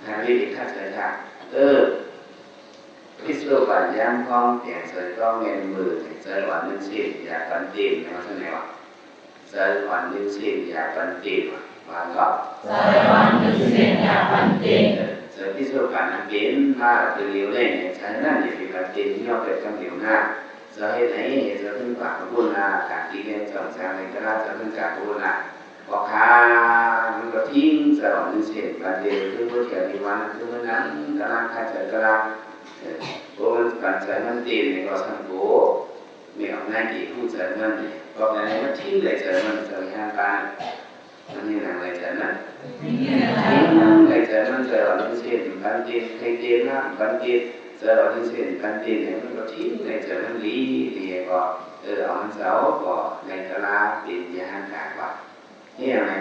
ທາງນີ້ເປັນຄ່າໃຊ້ຄ່າ. ເອີ ພິສວການຍາມຂອງແປງໃສ່ຕ້ອງແມ່ນມືໃສ່ອ່ອນໜຶ່ງເສັ້ນ ຢາກປັນເຕັມ ແມ່ນວ່າຊັ້ນແຫຼະວ່າ ໃສ່ອ່ອນໜຶ່ງເສັ້ນ ຢາກປັນເຕັມ ວ່າເນາະ ໃສ່ອ່ອນໜຶ່ງເສັ້ນ ຢາກປັນເຕັມ. ເອີ ໃສ່ພິສວການອັນເປັນມາເປັນຫຼຽວແລ້ງໃສ່ນັ້ນ ຢ່າໄປປັນເຕັມ ຍອມໄປຄຳດຽວນາ. ເຈົ້າເຮັດໃຫ້ເຈົ້າເປັນບາບບຸນນາ ການທີ່ແມ່ນເຈົ້າສ້າງໃນຕະຫຼາດ ເຈົ້າເປັນການບຸນນາ. ພໍ່ຄ້າມັນກໍຖິ້ມສະຫຼອງໜຶ່ງເສັ້ນ ບາດດຽວຄືບໍ່ຖຽວນີ້ວ່ານັ້ນ ຄືມັນນັ່ງຕະລາດ ຂາຍໃຈຕະລາດ. ເອີ ໂອ້ ມັນປັນໃຈມັນເຕັມນີ້ກໍຊ່າງໂກ ແມ່ອອກນາຍເກຮູ້ໃຈມັນນີ້ ບອກໃນມັນຖິ້ມໄດ້ໃຈມັນ ເຈົ້າເຮັດຫຍັງປານນັ້ນ ມັນເຮັດຫຍັງໄດ້ໃຈມັນ ຖິ້ມໄດ້ໃຈມັນ ໃຈວ່າໜຶ່ງເສັ້ນ ປັນເຕັມ ໃຫ້ເຕັມນ້ຳ ປັນເຕັມ ໃຈວ່າໜຶ່ງເສັ້ນ ປັນເຕັມນີ້ ມັນກໍຖິ້ມໄດ້ໃຈມັນດີ ດີກໍ ເອີ ເອົາມັນເຈົ້າກໍໃນຕະລາດເປັນຍາຫັນກາກວ່າ ນີ້ຫຍັງໄງ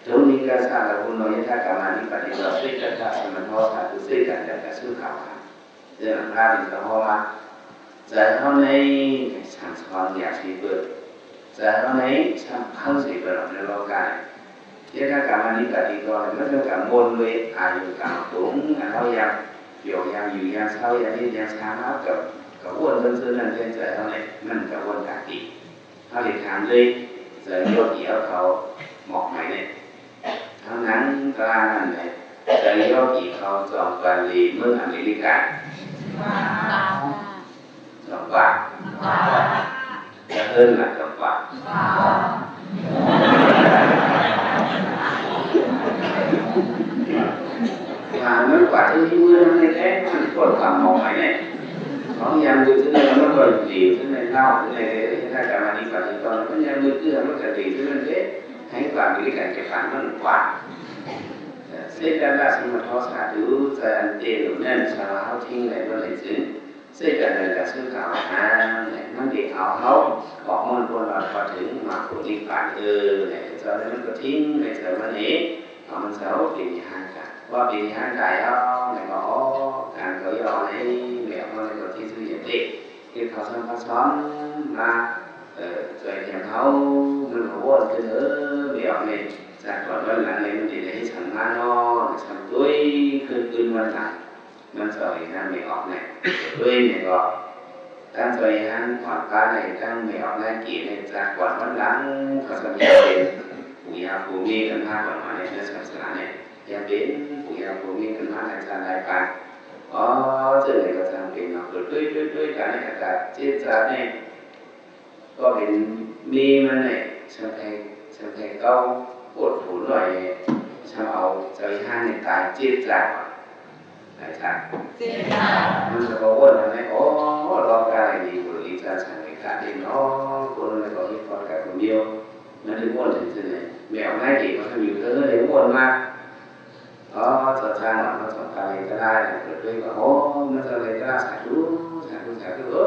ໂທນິກາສາລະຄຸໂນ ຍະຖາກາມານິປະຕິໂຕ ເສດຖາສະມະໂທ ສາທຸ ເສດຖາຈັນຕະສຸຂາວະຫາ ເລື່ອງລາວທີ່ເຂົາເວົ້າວ່າ ໃຈເຮົາໃນສັງສອນຢາກຊິເປີດ ໃຈເຮົາໃນສຳຄັນຊິເປີດອອກໃນໂລກາ ຍະຖາກາມານິປະຕິໂຕ ມັນເປັນການວົນເວອາຍຸກາມະກຸງ ອັນເຮົາຢາກ ຢາກຢູ່ ຢາກເຊົາ ຢາກເຮັດ ຢາກສ້າງ ເຮົາກໍ ກໍວົນເຊິ່ງນັ້ນ ເປັນໃຈເຮົາໃນ ມັນກໍວົນຕາມທີ່ ເຮົາໄດ້ຖາມເລີຍ ເຈົ້າໂຍກີເອົາເຂົາມອບໃຫ້ເລີຍ ເຮົານັ່ງຕາລາງນັ້ນແຫຼະ ເຈົ້າໂຍກີເຂົາຈອງກວານລີເມືອງອາເມລິກາ ຈອງກວານ ຈະເອີ້ນວ່າຈອງກວານ ຖ້າມັນກວາດທີ່ມືນຳໃນແທ້ ມັນກວດຄວາມມອງໄປແນ່ ຂອງຢ່າງອື່ນຊື່ມັນກໍດີ ຊື່ໃນລາວ ໃນເຮັດໃຫ້ການມານີ້ປະຕິກອນ ມັນຢ່າງອື່ນຄືມັນກໍດີ ຊື່ນັ້ນເດ້ ໃຫ້ຄວາມດີກັນແກ່ກັນມັນກວ່າ ເສດຖາສະມະໂທ ສາທຸ ໃຈອັນເຕໂລແມ່ນ ສາວາເຮົາຖິ້ມໄດ້ບໍ່ໄດ້ຈຶ່ງ ເສດຖາຈັນຕະສຸຂາວະຫາ ມັນໄດ້ເອົາເຮົາອອກເມືອງພົ້ນລອດເຂົ້າເຖິງມັກຜົນນິບພານເອີ ໃນເຈົ້ານັ້ນມັນກໍຖິ້ມໃນໃຈມັນເອງ ເອົາມັນເຊົາເປັນນິຮານກາຍ ວ່າເປັນນິຮານກາຍເອົາ ແລ້ວກໍອອກການກໍຍອມໃຫ້ແບບມັນກໍທີ່ສຸດຢ່າງເດ້ ເຮັດເຂົາສອນພັກສອນມາ ເອີ ຊ່ວຍແຖມເຮົາ ມັນກໍວອນຄືເດີ ແບບນີ້ ຈາກກ່ອນວັນຫຼັງນີ້ມັນຊິໄດ້ສັງມາເນາະ ສັງຕຸ້ຍຄືຄືນວັນຫຼັງ ມັນຊ່ອຍນຳແມ່ອອກໃນ ໂດຍແມ່ກໍ ຕັ້ງຊ່ອຍຫັນຂອນປາໃນຕັ້ງແມ່ອອກໃນເກດໃນຈາກກ່ອນວັນຫຼັງ ເຂົາສຳເປັນປູ່ຍ່າປູ່ມີກັນມາກ່ອນມາໃນສາສະໜານີ້ ຢ່າເປັນປູ່ຍ່າປູ່ມີກັນມາໃນຊາດໃດປານ ອໍ ເຈົ້າໃດກໍຊ່າງເປັນເນາະ ເກີດດ້ວຍ ດ້ວຍ ດ້ວຍການໃນອາກາດເຈັດຊາດນີ້ ກໍເປັນມີມັນແຫຼະ ຊ່າງໃຫ້ ຊ່າງໃຫ້ເກົ່າໂພດໂພນ້ອຍ ຊ່າງເອົາເຈົ້າອີ່ຫ່ານີ້ຕາຍເຈັດຊາດ ຫຼາຍຊາດ ເຈັດຊາດ ມັນສະເພາະວ່ານັ້ນແຫຼະ ໂອ້ ລອກກາຍດີບຸນລີຈານສັງເວກາເດເນາະ ຄົນນັ້ນກໍເຮັດຄວາມກາຍຄົນດຽວ ມັນຖືກວ່າເປັນຈັ່ງໃດ ແມ່ອອກນາຍເອກວ່າຊັ້ນຢູ່ເທີ ໄດ້ວ່າມາ ອໍ ເຈົ້າທາງເນາະ ເຈົ້າຕ້ອງການເຮັດກະໄດ້ ເປີດເຜີຍວ່າ ໂອ້ ມັນຈະເຮັດກະໄດ້ ສາທຸ ສາທຸ ສາທຸ ເອີ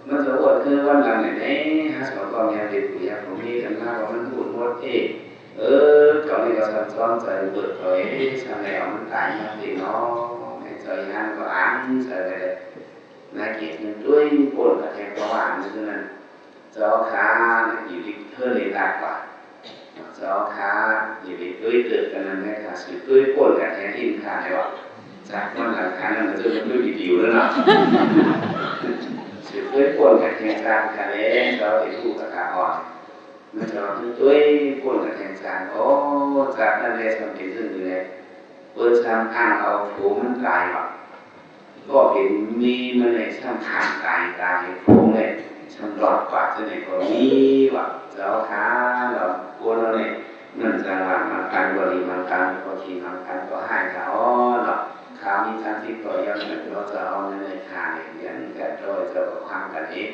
ມັນຈະອວດຄືວັນຫຼັງນີ້ແນ່ ຫາສອນຄວາມຍາກເປັນຜູ້ຍາກບໍ່ມີກັນມາ ວ່າມັນຮູ້ໝົດເອງ ເອີ ເຈົ້ານີ້ກໍສັງສອນໃຈເປີດເຜີຍ ສະແນວມັນຕາຍຍາກເດເນາະ ໃຫ້ເຈົ້າອີ່ຫຍັງກໍອ່ານໃສ່ໄປເລີຍ ນາຍເກດມັນຕຸ້ຍປົ້ນກະແທກປະຫວ່າງນັ້ນ ເຈົ້າຂ້າຢູ່ທີ່ເທີເລຕາກວ່າ ເຈົ້າຂ້າຢ່າໄປຕຸ້ຍເຕີບກັນນັ້ນແມ່ ຖ້າຊິຕຸ້ຍປົ້ນກັນແທ້ທີ່ຂ້າແລ້ວ ຈາກນັ້ນຫຼັງຄານັ້ນມັນຈະໄດ້ຕຸ້ຍດີໆແລ້ວເນາະ ຊິຕຸ້ຍປົ້ນກັນແທ້ຈາກຂ້າແລ້ວ ເຈົ້າໄປຮູ້ກັບຂ້າກ່ອນ ມັນຈະວ່າຕຸ້ຍປົ້ນກັນແທ້ຈາກ ໂອ້ ຈາກນັ້ນແຫຼະ ສຳເປັນເລື່ອງນີ້ແຫຼະ ເປີດສາມອ່າງເອົາໂຖມັນຕາຍວ່າ ກໍເປັນມີມາໃນສັງຂານຕາຍ ຕາຍໂພງເລີຍ ຊຳຫຼອດກວ່າຈັ່ງໃດກໍມີວ່າ ເຈົ້າຂ້າ ລາວຄົນເຮົານີ້ ມັນຈັ່ງວ່າ ບາງຄັ້ງກໍດີ ບາງຄັ້ງກໍຂີ້ ບາງຄັ້ງກໍຮ້າຍ ເຈົ້າເນາະ. ຄາວມີທັງສິບຕໍ່ຢ່າງເນາະ ເຈົ້າເຮົາໃນ ໃນທາງນີ້ ຮຽນກັນໂດຍເຈົ້າກໍຟັງກັນເອງ.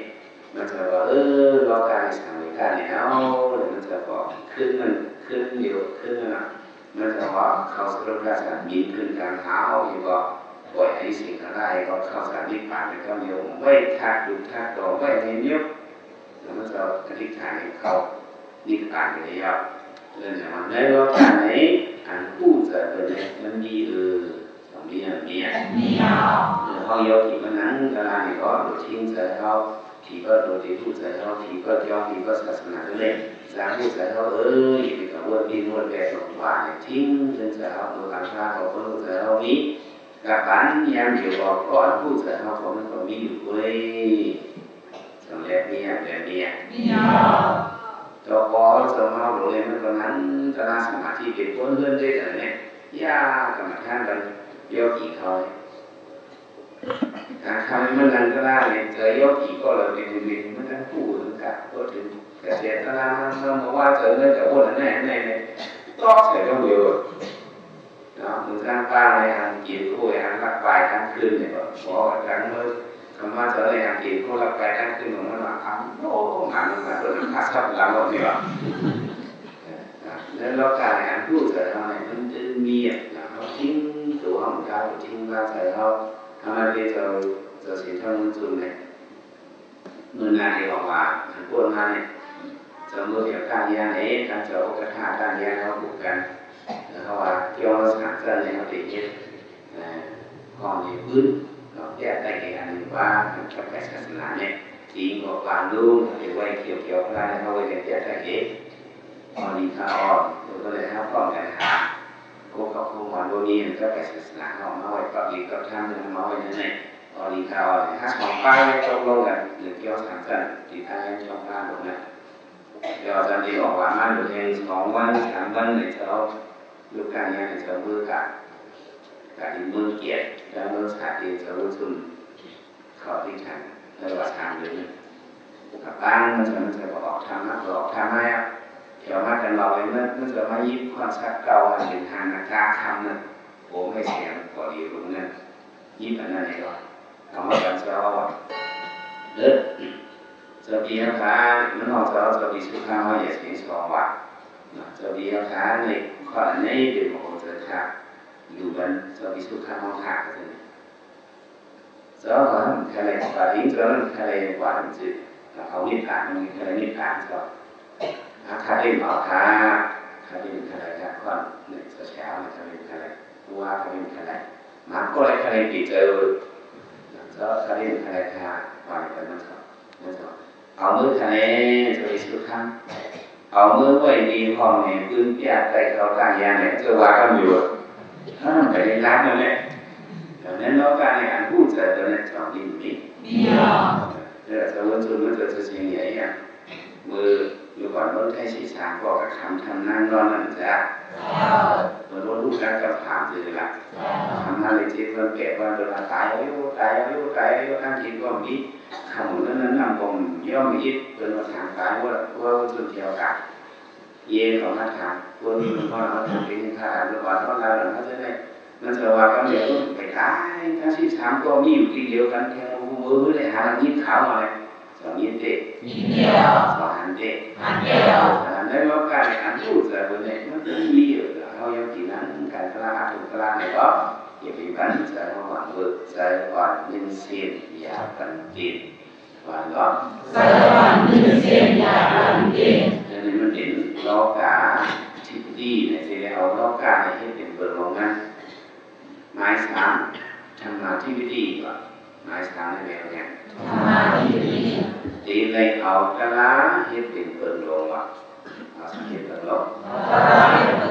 ມັນຈະວ່າ ເອີ ລາວການສັງເວການີ້ເອົາ ແລ້ວມັນຈະບອກ ຄືນມັນ ຄືນດຽວ ຄືນນັ້ນນະ ມັນຈະວ່າເຂົ້າສະຫຼຸດກາສັນ ບິນຂຶ້ນກາງຫາວ ແລ້ວກໍປ່ອຍອານິເສງຂະໄດ້ ກໍເຂົ້າສານນິບພານໃນກຳດຽວ ໄວ້ທັກດູທັກດອງ ໄວ້ໃຫ້ຍືນຍົກ ແລ້ວມັນຈະອະທິຖານໃຫ້ເຂົ້ານິບພານໄປແລ້ວ. ເອີ້ນຫຍັງວ່າ ໃນໂລການີ້ ອັນຮູ້ຈະເປັນ ມັນມີ ເອີ ສອງເມຍ ເມຍ ເອີ ເຮົາຢອກກິນມານັ່ງຕະລາງນີ້ກໍໂດດຖິ້ມໃຈເຮົາ ຜີກໍໂດດຕິດຮູ້ໃຈເຮົາ ຜີກໍຈອງ ຜີກໍສາສະໜາໂຕເລັກ ຈາກຮູ້ໃຈເຮົາ ເອີ ຢ່າໄປກັງວົນປິ່ນວົນແປດລົງວ່າໃນຖິ້ມເຖິງໃຈເຮົາ ໂດຍການພາເຂົາຄົນຮູ້ໃຈເຮົາມີ ກັບບານຍາມດຽວກໍ ກໍອັນຮູ້ໃຈເຮົາກໍມັນກໍມີຢູ່ເວີຍ. ສຳເລັດເມຍ ແບບເມຍ ເຈົ້າກໍເຈົ້າເມົາໂດນເລີຍ ມັນກໍນັ່ງຕະລາງສະມາທິເປັນຄົນເຮືອນເດັກອັນນີ້ ຢ່າກຳມະຖານກັນ ຢອກກິນເຂົາ ທາງຄຳມັນນັ່ງຕະລາງນີ້ ເຈີຢອກກິນກໍເລີຍເປັນເວນ ມັນທັງຜູ້ທັງກາ ບໍ່ເຖິງກະເສຍຕະລາງ ເຮົາມາວ່າເຈີເງິນກັບຄົນອັນນັ້ນອັນນີ້ ຕອກໃສ່ດອງດຽວ ເນາະ ມື້ກາງປ່າໃນອັງກິດ ໂອ້ຍ ອັນລັກປາຍກາງຄືນນີ້ ບໍ່ ບໍ່ກັນເມີ ຄຳວ່າເຈົ້າໃນອັງກິດ ຜູ້ລັກປາຍກາງຄືນ ຂອງມັນວ່າ ອຳ ໂອ້ ມາ ມາ ມາ ໂດນຂ້າສັບຫຼັງອອກນີ້ວ່າ ເອີ ໃນໂລກາໃນອັນຮູ້ໃຈເຮົານີ້ ມັນຈຶ່ງມີ ນະ ເຮົາຖິ້ມໂຕເຮົາ ເຮົາຖິ້ມວ່າໃຈເຮົາ ທຳມະເດ ເຈົ້າ ເຈົ້າສິນທຳບຸນຈຸນນີ້ ມື້ໜ້າທີ່ອອກມາ ອັນກວດມານີ້ ເຈົ້າມືແຖວຕ້ານຍານເອ ທ່ານເຈົ້າອົກກະຖາຕ້ານຍານເຮົາປູກກັນ ແລ້ວເຮົາວ່າກ່ຽວກັບສາມຊັ້ນນີ້ ເຮົາໄດ້ເຮັດ ເອີ ຫ້ອງໃນພື້ນເນາະ ແກ້ໄຂອັນວ່າກັບໄປສາສະໜານີ້ ທີ່ບໍ່ວາງລຸງ ເຮັດໄວ້ຂຽວໆ ພະລານເຮົາໄວ້ແກ້ໄຂເອງ ອອນນີ້ກະອອນ ເພິ່ນກໍເລີຍເຮົາພ້ອມກັນຫາ ພວກເຂົາຜູ້ມາບໍ່ມີ ເຈົ້າໄປສາສະໜາເຮົາມາໄວ້ປັບດີກັບທາງເມືອງມາໄວ້ນັ້ນແຫຼະ ອອນນີ້ກະອອນ ຖ້າສອງປາຍຕົກລົງກັນ ຫຼືກ່ຽວສາມຊັ້ນ ທີ່ທາງຍັງສອງປາຍລົງນະ ແຕ່ວ່າສັນຕິອອກວ່າມາຢູ່ແຮງສອງວັນສາມວັນໃນເຈົ້າ ລູກຄ້າຍັງໃຫ້ເຈົ້າເມືອກະ ກະທີ່ເມືອງກຽດ ແລະເມືອງສາຕີນ ເຈົ້າລົງທຶນ ເຂົ້າທີ່ທາງ ເອີ້ນວ່າສາມເດືອນ ກັບບ້ານມັນຈະ ມັນຈະບໍ່ອອກທາງນະ ບໍ່ອອກທາງໃຫ້ອະ ແຖວມາກັນເວົ້າເລີຍ ມັນ ມັນຈະມາຍິບຄວາມສັກເກົ່າ ມັນເປັນຫານນາກາຄຳນັ້ນ ໂອໄມ້ແສງກໍດີລຸງນັ້ນ ຍິບອັນນັ້ນໃຫ້ເຮົາ ເອົາມາກັນເຈົ້າ ເອີ ເຈົ້າປີຮະຄາ ມັນຮ້ອງເຈົ້າ ເຈົ້າປີສຸຄາ ເຮົາຢ່າເສງສອງວ່າ ເນາະ ເຈົ້າປີຮະຄາ ໃນຂໍ້ອັນນີ້ເປັນຂອງເຈົ້າຂ້າ ຢູ່ກັນ ເຈົ້າປີສຸຄາ ເຮົາຂ້າກັນ ເຈົ້າວ່າມັນຄະໄລ ປາລິງເຈົ້ານັ້ນຄະໄລກວ່າຈື່ ເອົາມີດປາດມັນຄະໄລມີດປາດເຈົ້າ ອາຄາເດນເອົາຄາ ຄາເດນຄະໄລຄາຄອນ ນີ້ເຈົ້າແຊວນີ້ຄາເດນຄະໄລ ຜູ້ວ່າຄາເດນຄະໄລ ມາກໍໄດ້ຄະໄລປີເຈົ້າ ເຈົ້າຄາເດນຄະໄລຄາ ວ່ານີ້ເຈົ້າ ເອົາມືຄະແນ ເຈົ້າອີສຸຄັງ ເອົາມືໄວ້ດີຫ້ອງແນປືນປຽກໄດ້ເຂົ້າຕັ້ງຢ່າງແນ ເຈົ້າວ່າກັນຢູ່ ເອີ ໄປເຮັດງານນັ້ນແຫຼະ ແຕ່ແມ່ນເນາະ ການໃນອັນຮູ້ເຈົ້າຕົວນັ້ນ ເຈົ້າມີບໍ່ມີ ມີ ເອີ ເຈົ້າເບິ່ງຊຸມມັນເຈົ້າຊິເຮັດຫຍັງ ມື້ ຢູ່ກ່ອນເມືອງໄທສີສາມກໍກະຄຳທຳນາງນອນນັ້ນຈ້າ ເພິ່ນບໍ່ຮູ້ຈັກກັບຖາມຊື່ລະ ທຳມາໄດ້ເຈັດວັນແປດວັນ ເພິ່ນວ່າຕາຍແລ້ວ ຕາຍແລ້ວ ຕາຍແລ້ວ ທາງທີ່ກໍມີ ຄຳນັ້ນນຳບໍ່ຍອມອີກ ເພິ່ນວ່າທາງຕາຍວ່າ ວ່າເພິ່ນເຈົ້າກະ ເອີ ເຂົາມາຖາມ ເພິ່ນວ່າເຮົາເປັນຫຍັງຂະໜາດນັ້ນ ວ່າເຮົາລາວເຮົາຈັ່ງໃດ ມັນຈະວ່າກັນແລ້ວ ໄປຕາຍ ທັງສິບສາມກໍມີຢູ່ທີ່ດຽວກັນ ແຕ່ບໍ່ຮູ້ເບີ ໄດ້ຫາຍິນຂ່າວມາແລ້ວ ສອງຍິນເຕ ຍິນດຽວ ສອງຫັນເຕ ຫັນດຽວ ສອງຫັນໄດ້ວ່າການອັນຮູ້ຈະເບິ່ງແລ້ວ ມັນມີຢູ່ ເຮົາຍັງຊິນັ່ງກັນຕະລາດ ອາທຸຕະລາດໃນກໍ ຢ່າໄປບັນໃຈ ເຮົາຫວັງເບິ່ງໃຈອ່ອນໜຶ່ງເສັ້ນ ຢ່າປັນຕິນ ວ່າເນາະ ໃຈອ່ອນໜຶ່ງເສັ້ນ ຢ່າປັນຕິນ ອັນນີ້ມັນເປັນໂລກາທິບດີ ໃນທີ່ໄດ້ເອົາໂລກາໃນເຮັດເປັນເບິ່ງລົງນັ້ນ ໝາຍສາມ ທຳມາທິບດີ ວ່າ ໝາຍສາມໃນແບບຫຍັງ ທຳມາທິບດີ ທີ່ໄດ້ເອົາຕະລາເຮັດເປັນເບິ່ງລົງ ວ່າ ເອົາສັງເກດເບິ່ງໂລກ ເອົາຕະລາເຮັດເປັ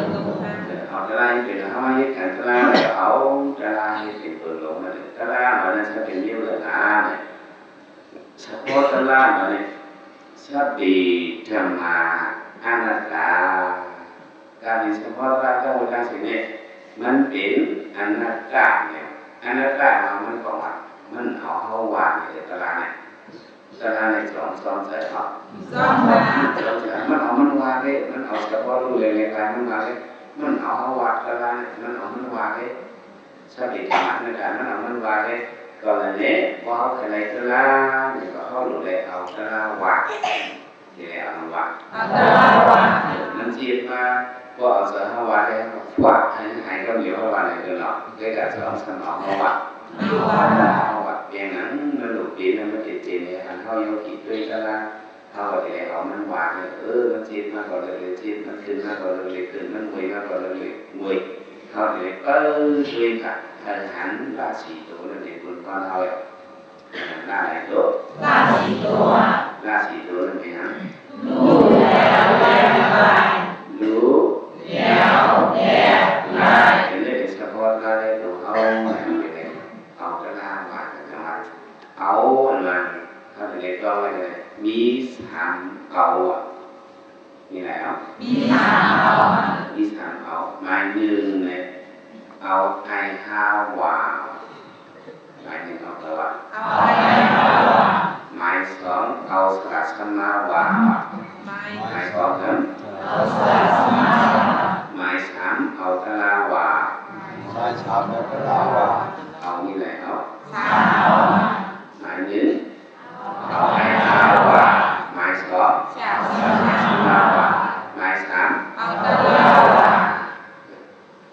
ນ ເອົາຕະລາເຮັດເປັນ ເຮົາມາເຮັດການຕະລາ ແລ້ວເອົາຕະລາເຮັດເປັນເບິ່ງລົງນັ້ນ ຕະລາວ່ານັ້ນ ສະເປັນເລື່ອງລາວ ສະເພາະຕະລາວ່ານີ້ ສະເປທຳມາອະນັດຕາ ການທີ່ສະເພາະຕະລາທັງໝົດທັງສິ້ນນີ້ ມັນເປັນອະນັດຕາແມ່ນ ອະນັດຕາເນາະ ມັນກໍວ່າ ມັນເອົາເຮົາວ່າງຢູ່ໃນຕະລານີ້ ຕະລາໃນສອງ ສອງໃຈເຮົາ ສອງໃຈ ມັນເອົາມັນວ່າເດ້ ມັນເອົາສະເພາະຮູ້ເລື່ອງໃນກາຍມັນວ່າເດ້ ມັນເອົາເຮົາວ່າຕະລາ ມັນເອົາມັນວ່າເດ້ ສະເພາະເລື່ອງໃນກາຍມັນເອົາມັນວ່າເດ້ ກໍນັ້ນແຫຼະ ບໍ່ເຮົາກະໄດ້ຕະລາ ນີ້ກໍເຮົາໂລດແລ້ວເອົາຕະລາວ່າ ນີ້ແຫຼະເອົາວ່າ ເອົາຕະລາວ່າ ເອີ ມັນຊິເຮັດມາ ບໍ່ເອົາໃຈເຮົາວ່າເດ້ ເຮົາວ່າໃຫ້ ໃຫ້ຄຳດຽວເຮົາວ່າໄດ້ເດີເນາະ ແຕ່ກະສອງສາມເອົາເຮົາວ່າ ເອົາວ່າ ເຮົາວ່າ ເປັນຫຍັງມັນບໍ່ເປັນ ມັນເປັນ ເປັນອັນເຮົາຍັງຄິດດ້ວຍຕະລາ ເຮົາກໍຊິໄດ້ເອົາມັນວ່າເດີ ເອີ ມັນເຈັບມາກໍເລີຍເຈັບ ມັນຂຶ້ນມາກໍເລີຍຂຶ້ນ ມັນເມື່ອຍມາກໍເລີຍເມື່ອຍ ເຮົາຊິໄດ້ເປີດດ້ວຍການອະລະຫັນລາສີໂຕນັ້ນເປັນບຸນກ່ອນເຮົາແລ້ວ ລາສີໂຕ ລາສີໂຕ ລາສີໂຕນັ້ນເປັນຫຍັງ? ຮູ້ແຈ້ງແລະລະບາຍ ຮູ້ແຈ້ງແລະລະບາຍ ເປັນເລື່ອງສະເພາະລາຍໂຕເຮົາ ເອົາແຕ່ລາວາດກັນ ເອົາອັນວ່າ ເຮົາຈະໄດ້ຕ້ອງໄດ້ ມີສາມເອົາ ມີຫຼາຍເອົາ ມີສາມເອົາ ມີສາມເອົາ ໝາຍໜຶ່ງເນຍ ເອົາໄອຮາວາ ໝາຍໜຶ່ງເອົາຕະລາວາ ເອົາໄອຮາວາ ໝາຍສອງເອົາສະຫຼະສະມາວາ ໝາຍສອງເນາະ ເອົາສະຫຼະສະມາວາ ໝາຍສາມເອົາຕະລາວາ ໝາຍສາມເອົາຕະລາວາ ເອົາມີຫຼາຍເອົາ ສາມເອົາ ໝາຍໜຶ່ງ ເອົາໄອຮາວາ ໝາຍສອງ ສາມ ສາມ ສາມ ໝາຍສາມ ເອົາຕະລາວາ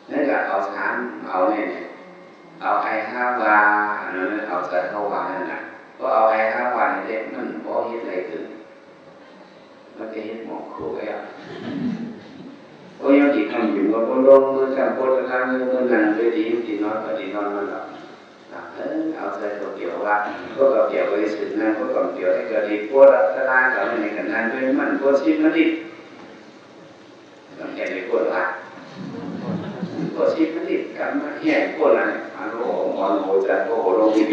ນັ້ນກໍເອົາສາມ ເອົາແນ່ໆ ເອົາໄອຮາວາ ອັນນັ້ນເອົາໃຈເຮົາວ່ານັ້ນນະ ບໍ່ເອົາໄອຮາວານີ້ເດ້ ມັນບໍ່ເຮັດໄດ້ເກີນ ມັນຈະເຮັດໝອກໂຄກແລ້ວ ໂອ້ຍ ຍາມທີ່ຄ່ຳຢູ່ ບໍ່ລົງມືກຳປົດທາງມື ມືນັ່ງໄປດີ ຊິນອນກໍຊິນອນມັນດອກ ເອີ ເອົາໃສ່ກະປຽວວ່າ ພວກກະປຽວໄປຊື້ນຳ ພວກກະປຽວໃຫ້ກະດີ ປົວດຕະລາງກະແມ່ນກະນັ່ງໄປ ມັນປົວຊິບມັນດິ ມັນແກ່ໄປປົວວ່າ ປົວຊິບມັນດິ ກະມາແຮງປົວນັ້ນ ອາໂລ ໝອນໂຫຈັນໂກໂຫລົງອີກ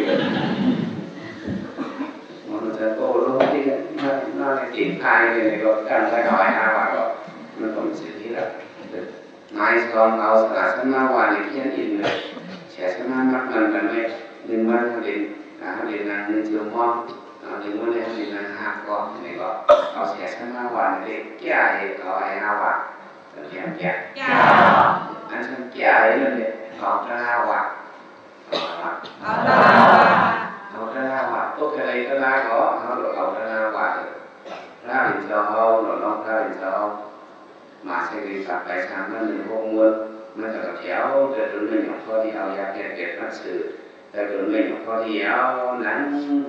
ໝອນໂຫຈັນໂກໂຫລົງອີກ ມາ ມາເກັ່ງພາຍນີ້ ກໍກັນໄວ້ເອົາໄວ້ຫາວ່າ ມັນຕ້ອງເສຍທີລະ ໝາຍສອງ ເອົາສະຫຼະສະມາວານີ້ຂຽນອີກເລີຍ ສະຫຼະສະມາມັກນຳກັນໄວ້ ໜຶ່ງວັນເຮົາໄດ້ ເຮົາໄດ້ນັ່ງໜຶ່ງຊົ່ວໂມງ ເຮົາໄດ້ມື້ນີ້ເຮົາໄດ້ນັ່ງຫ້າກອງ ແມ່ນບໍ່ ເອົາສະຫຼະສະມາວານີ້ໄດ້ ແກ້ເຮັດເອົາໄອຮາວາ ແກ້ ແກ້ ແກ້ ອັນຊັ້ນແກ້ນັ້ນແຫຼະ ເອົາຕະລາວາ ເອົາຕະລາວາ ເອົາຕະລາວາ ຕົກກະໄດ້ຕະລາກໍ ເຮົາເອົາຕະລາວາ ພະເຈົ້າເຮົາ ເນາະ ພະເຈົ້າ ມາໃຊ້ເວລາໄປສາມວັນເດືອນຫົກມື້ ມັນກໍແຖວ ແຕ່ຕົນແມ່ນຫຍັງພໍທີ່ເອົາຢາແກ້ເກັບມາຊື້ ແຕ່ຕົນແມ່ນຫຍັງພໍທີ່ເອົາ ນັ່ງ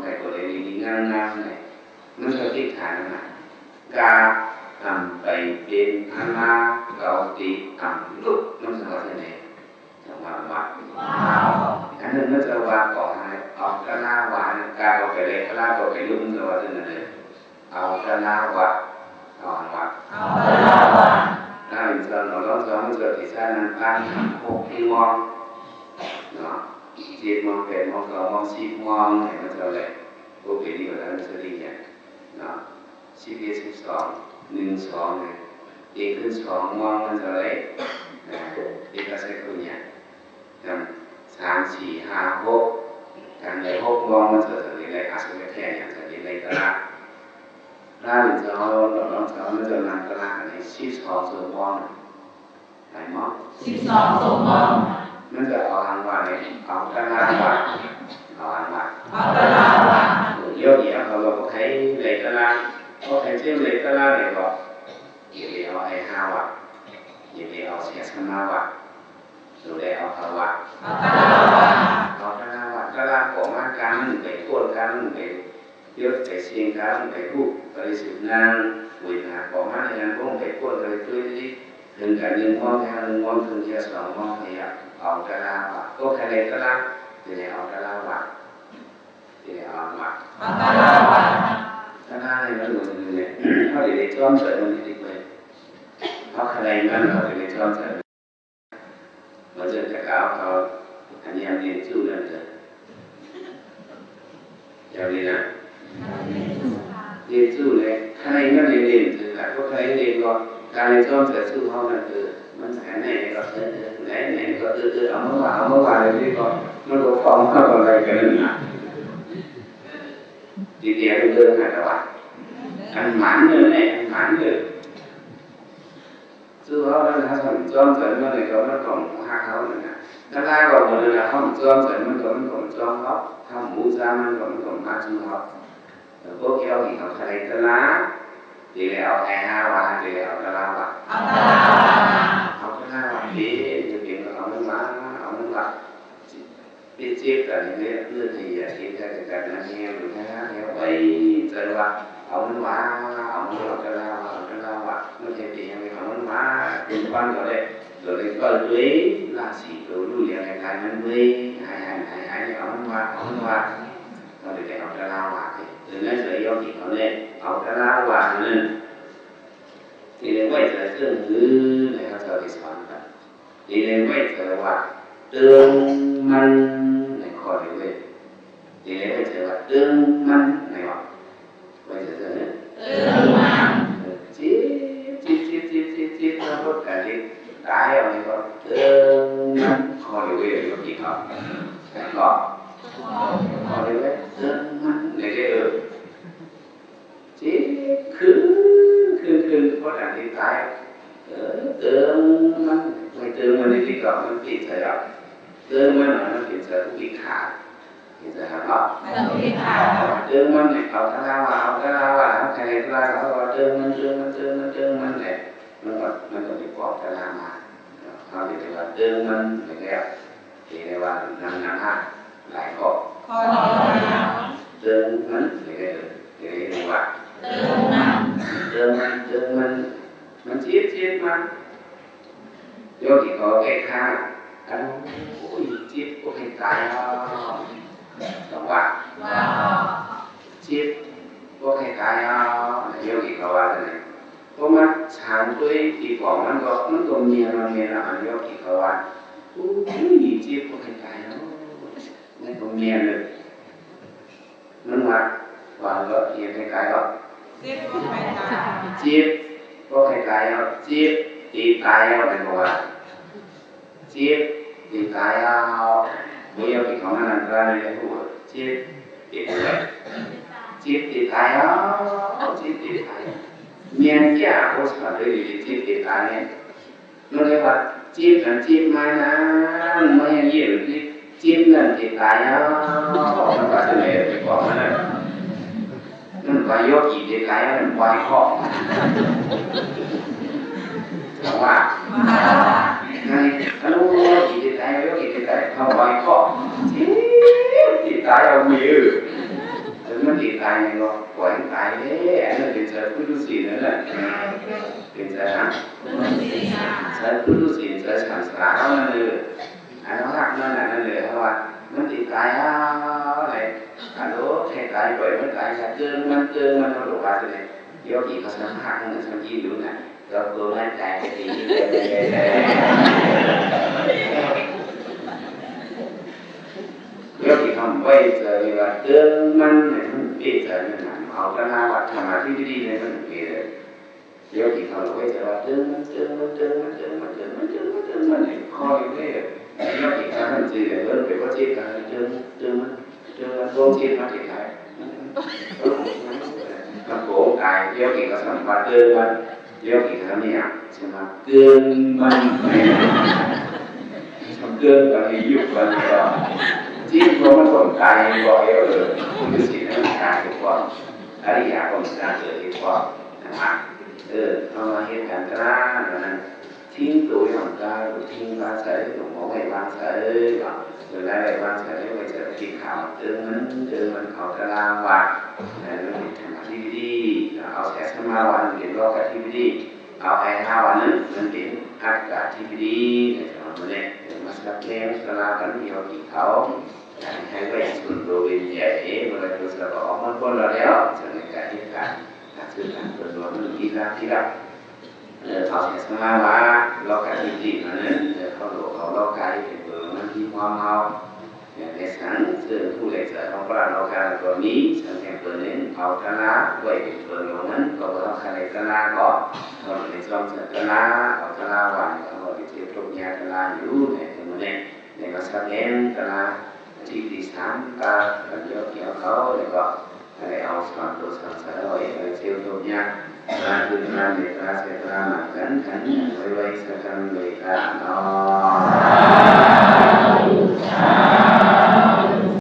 ໄປກໍໄດ້ດີໆງາມໆ ມັນກໍຕິດຖານນະ ກາອຳໄປເປັນອາລາເກົາຕິອຳລຸ ມັນສະວ່າຈັ່ງໃດ ສະວ່າ ອັນນັ້ນມັນສະວ່າ ເອົາຕະລາວາ ກາເອົາໄປເລີຍ ຕະລາກໍໄປລຸ ມັນສະວ່າຈັ່ງນັ້ນເລີຍ ເອົາຕະລາວາ ເອົາອັນວ່າ ເອົາຕະລາວາ ລາວເປັນເຈົ້າເນາະ ລາວເຈົ້າ ມັນເກີດທີ່ຊາດນັ້ນ ປານຫົກໂມງເນາະ ເຈັດໂມງ ແປດໂມງ ເກົ້າໂມງ ສິບໂມງ ໃຫ້ມັນເຈົ້າແຫຼະ ບໍ່ເປັນນີ້ກໍໄດ້ ມັນສະດີຫຍັງເນາະ ສິບເອັດ ສິບສອງ ໜຶ່ງ ສອງ ນີ້ ອີກຄືສອງໂມງມັນເທົ່າໃດ ເອກາໄຊໂຄຍາ ນຳ ສາມ ສີ່ ຫ້າ ຫົກ ກັນໄດ້ຫົກໂມງມັນເທົ່າໃດ ອາສະຍະແທ້ຫຍັງ ສະດີໃນຕະລາງ ລາວເຈົ້າ ລາວເຈົ້າ ມັນຈະນັ່ງຕະລາງອັນນີ້ສິບສອງຊົ່ວໂມງ ໄດ້ບໍ່ ສິບສອງຊົ່ວໂມງ ມັນຈະເອົາອັນວ່ານີ້ ເອົາຕະລາງວ່າ ເອົາອັນວ່າ ເອົາຕະລາງວ່າ ດຽວນີ້ເຮົາກໍບໍ່ໃຄ່ໄດ້ຕະລາງ ບໍ່ໃຄ່ເຈົ້າໄດ້ຕະລາງໄດ້ບໍ່ ຢ່າໄປເອົາໄອຮາວະ ຢ່າໄປເອົາເສຍສະມາວະ ໂຕໃດເອົາທາວະ ເອົາຕະລາວະ ເອົາຕະລາວະ ຕະລາງກໍມາກາງໜຶ່ງໄປໂຄ່ນ ກາງໜຶ່ງໄປ ເດີນໄປສ່ຽງ ກາງໜຶ່ງໄປຮູບ ໄປສືບນາງ ໂອຍ ຫາກໍມາໃນງານວົງໄປໂຄ່ນ ໄປຕຸ້ຍ ເຖິງກັນໜຶ່ງໂມງ ເຖິງໜຶ່ງໂມງເຄິ່ງ ເທື່ອສອງໂມງ ພະຍາຍາມເອົາຕະລາວະ ໂຕໃດໄດ້ຕະລາງ ຈະໄດ້ເອົາຕະລາວະ ຈະໄດ້ເອົາມາ ເອົາຕະລາວະ ຕະລາງໃຫ້ມັນໝົດເລີຍ ເຮົາຈະໄດ້ຈອມໃສ່ມັນອີກເລີຍ ເຮົາຄັນໄດ້ມັນ ເຮົາຈະໄດ້ຈອມໃສ່ ບໍ່ເຈີກະເອົາເຂົາ ອັນນີ້ເປັນຊູ້ນັ້ນເດີ ຢ່າງນີ້ນະ ເປັນຊູ້ແຫຼະ ໃຄມັນເປັນຊູ້ ຖ້າບໍ່ໃຄເປັນກໍ ການເລີຍຈອມໃສ່ຊູ້ເຮົານັ້ນ ເອີ ມັນໃສ່ແນ່ກໍເອີ ເອີ ແນ່ກໍເອີ ເອີ ເອົາມາວ່າ ເອົາມາວ່າ ແບບນີ້ກໍ ມັນກໍຟ້ອງເຮົາກໍໄດ້ກັນນັ້ນນະ. ຊິເດຍເດີນຫາຕະວັນ ອັນໝານເດີແມ່ ອັນໝານເດີ. ສູ່ເຮົານັ້ນ ເຮົາຕ້ອງຈອງໃຈມັນ ແລ້ວກໍມັນຕ້ອງຮັກເຮົານັ້ນນະ. ຕະລາວເວົ້ານັ້ນນະ ເຮົາຈອງໃຈມັນ ກໍມັນຕ້ອງຈອງເຮົາ, ເຮົາບູຊາມັນ ກໍມັນຕ້ອງມາສູ່ເຮົາ. ເອີ ພວກເຈົ້າທີ່ເຂົາທະເລຕະລາ ທີ່ໄດ້ເອົາແອຮາວາ ທີ່ໄດ້ເອົາຕະລາວາ ເອົາຕະລາວາ ເອົາຕະລາວາ ເປັນ ເປັນ ເອົາມັນມາ ເອົາມັນມາ ເປັນເຈັບກັນນີ້ ເລືອດໃຫ້ຢຽດ ເຮັດໃຫ້ກັນນັ້ນແຮງ ແຮງ ແຮງ ໄວ້ໃຈວ່າ ເອົາມັນມາ ເອົາມັນ ເອົາຕະລາວາ ເອົາຕະລາວາ ມັນເຮັດເປັນຫຍັງ ເອົາມັນມາ ເປັນຟັນກໍໄດ້ ກໍໄດ້ເວົ້າດ້ວຍລາສີໂຕ ຮູ້ຫຍັງໃຫ້ກາຍມັນເວີຍ ຫາຍ ຫາຍ ຫາຍ ຫາຍ ເອົາມັນມາ ເອົາມັນມາ ເຮົາໄດ້ເອົາຕະລາວາ ເອີ ໃນສະຍອງທີ່ເຂົາເລີຍເອົາຕະລາວານັ້ນ ທີ່ໄດ້ໄວ້ໃຈເຄື່ອງມືໃນເຮົາເຈົ້າໄດ້ສອນກັນ ທີ່ໄດ້ໄວ້ໃຈວ່າເຕີງມັນໃນຂໍ້ນີ້ເວີຍ ທີ່ໄດ້ໄວ້ໃຈວ່າເຕີງມັນໃນວ່າ ໄວ້ໃຈເທື່ອໜຶ່ງ ເຕີງມັນ ເອີ ຈິບ ຈິບ ຈິບ ຈິບ ຈິບ ເຮົາພົບກັນທີ່ຕາຍເອົາໃນກໍເຕີງມັນ ຂໍເດເວຢູ່ທີ່ເຂົາ ແລ້ວກໍຂໍເດເວເຕີງມັນ ໄດ້ເດີ ເຈັບຂຶ້ນ ຂຶ້ນ ຂຶ້ນ ພໍດັງທີ່ຕາຍ ເອີ ເຕີງມັນ ໄວ້ເຕີງມັນ ທີ່ເຂົາມັນຕິດໃສ່ແລ້ວ ເຕີງມັນ ມັນເປັນໃສ່ຜູ້ພິການ ເຫັນໃຈເນາະ ເອີ ເຕີງມັນໃຫ້ເຂົາຕະລາວາ ເອົາຕະລາວາ ເອົາໃຫ້ຕະລາວາ ເອົາເຕີງມັນ ເຕີງມັນ ເຕີງມັນ ເຕີງມັນແຫຼະ ມັນກໍ ມັນກໍໄດ້ບອກຕະລາວາ ເຮົາເອີ້ນວ່າເຕີງມັນແລ້ວ ເອີ້ນວ່ານຳນາມະຫຼາຍຂໍ້ ເຕີງມັນແລ້ວ ເອີ້ນວ່າເຕີງມັນ ເຕີງມັນ ເຕີງມັນ ມັນເຈັບ ເຈັບມັນ ໂຍມທີ່ເຂົາແກ້ຂ້າ ອັນ ໂອ້ຍ ເຈັບບໍ່ໃຫ້ຕາຍເນາະ ຕ້ອງວ່າ ເຈັບບໍ່ໃຫ້ຕາຍເນາະ ໂຍມທີ່ເຂົາວ່າຊັ້ນນີ້ ເພາະມັນສາງໂດຍທີ່ຂອງມັນກໍ ມັນກໍແມ່ນ ມັນແມ່ນ ອັນໂຍມທີ່ເຂົາວ່າ ໂອ້ຍ ເຈັບບໍ່ໃຫ້ຕາຍເນາະ ມັນກໍແມ່ນເລີຍ ມັນວ່າ ວ່າເນາະ ເຈັບບໍ່ໃຫ້ຕາຍເນາະ ເຈັບບໍ່ໃຫ້ຕາຍເນາະ ເຈັບຕີຕາຍເນາະ ແມ່ນບໍ່ວ່າ ເຈັບຕີຕາຍເນາະ ບໍ່ຢາກເປັນຂອງມັນອັນຕະລາຍເລີຍ ເຈັບເປັນ ເຈັບຕີຕາຍເນາະ ເຈັບຕີຕາຍ ແມ່ນແທ້ ໂອ້ ສາທຸ ເຈັບຕີຕາຍແມ່ນ ມັນເລີຍວ່າ ຈິບນັ້ນຈິບມານະ ມັນຍັງເຢັນ ຈິບນັ້ນຈິບຕາຍເນາະ ມັນວ່າຈັ່ງໃດໄປບອກມັນນະ ມັນວ່າໂຍກີເດກາຍ ມັນບໍ່ໃຫ້ເຄາະ ເຂົາວ່າ ນັ້ນ ອັນໂຍກີເດກາຍ ໂຍກີເດກາຍ ເຂົາບໍ່ໃຫ້ເຄາະ ຈິບຕິດຕາຍເອົາມື ເອີ ມັນຕິດຕາຍແມ່ນບໍ່ ປ່ອຍມັນຕາຍເດ້ ອັນນັ້ນເປັນໃຈຜູ້ທຸສິນນັ້ນແຫຼະ ເປັນໃຈຫຍັງ? ໃຈຜູ້ທຸສິນ ໃຈສັງສາເຮົານັ້ນເລີຍ ອັນເຮົາຮັກມັນນັ້ນເລີຍ ເຮົາວ່າມັນຕິດຕາຍເຮົາແຫຼະ ອັນໂລດໃຫ້ຕາຍ ປ່ອຍມັນຕາຍຊະ ເຕີງມັນ ເຕີງມັນ ເຮົາບອກວ່າຈັ່ງໃດ ໂຍກີເຂົາສຳຮັກມັນ ສຳກິນຢູ່ນະ ກໍຕົວມັນຕາຍກໍດີ ໂຍກີເຮົາໄວ້ໃຈວ່າເຕີງມັນ ໃຫ້ມັນເປັນໃຈນັ້ນນະ ເອົາຕະນາວັດທຳມະທິບດີໃຫ້ມັນເປັນ ໂຍມທີ່ເຂົາໄວ້ໃຈວ່າເຕີງມັນ ເຕີງມັນ ເຕີງມັນ ເຕີງມັນ ເຕີງມັນ ເຕີງມັນ ເຕີງມັນ ຄ່ອຍເດ້ ໂຍມທີ່ເຂົາທຳຈິດເບິ່ງໄປບໍ່ຈິດກໍເຕີງ ເຕີງມັນ ເຕີງມັນ ໂກງຈິດມາທີ່ໄທ ມັນໂກງກາຍ ໂຍມທີ່ເຂົາສຳມາເຕີງມັນ ໂຍມທີ່ເຂົານີ້ສຳມາເກີນມັນ ສຳເກີນກັນຢູ່ກັນກໍຈິດບໍ່ມັນຕົນກາຍບໍ່ເອີ ຄືຊິມັນກາຍຢູ່ກ່ອນ ອະລິຍະກໍມີການເກີດເຮັດພ້ອມນະ ເອີ ເຮົາມາເຮັດການຕະລາດນັ້ນ ຖິ້ມໂຕຢ່ອງກາຍ ຖິ້ມວາງໃສ ລົງມາໄວ້ວາງໃສເນາະ ເວລາໄວ້ວາງໃສ ໄວ້ໃຈທີ່ຂາວ ເຕີງມັນ ເຕີງມັນ ເອົາຕະລາວາ ໃຫ້ມັນເປັນທຳມະທິບດີ ເອົາແສງສະມາວາ ເປັນໂລກະທິບດີ ເອົາໄອຮາວານັ້ນ ມັນເປັນອັດກະທິບດີ ໃນສະມາວານີ້ ເອີ ມາສັບແນມຕະລາກັນ ໂຍມທີ່ເຂົາ ໃຫ້ໄວ້ສຸນໂດເວັນໃຫຍ່ ເມື່ອໄດ້ຕົວສະບອກມາພົ້ນແລ້ວ ຈັ່ງໃນການເຮັດການ ການສື່ການເພິ່ນວ່າມັນມີລາບທີ່ລາບ ເອີ ເຂົາເສຍສະມາວ່າ ລອກກາຍທີ່ດີມານັ້ນ ເອີ ເຂົາໂລກ ເຂົາລອກກາຍເປັນເບີມັນທີ່ຄວາມເຮົາ ເອີ ໃນສັງ ເຊິ່ງຜູ້ໃດເຈອເຮົາປະລາດລອກກາຍກໍມີ ສັງແຫ່ງເປີນໜຶ່ງ ເອົາຕະລາໄວ້ເປັນເປີນລົງນັ້ນ ກໍບໍ່ເຮົາຄັນໃດຕະລາກໍ ເຮົາໃນຊ່ອງສັນຕະລາ ເອົາຕະລາວ່າ ເຮົາໄດ້ເຈັບທຸກຍາຕະລາຢູ່ໃນມື້ນີ້ ໃນມາສະແດງຕະລາ ອາທິດທີ່ສາມ ຕາ ກັນຍອດຍອດເຂົາ ແລ້ວກໍ ໃຫ້ເອົາສອນໂຕສັງສາລະເອົາເອກໃຫ້ເຊວໂຕຍາກ ມາຄືການເມດຕາເຊຕາມາກັນ ກັນໄວໆ ສະກັນເວກາເນາະ. ສາທຸ ສາ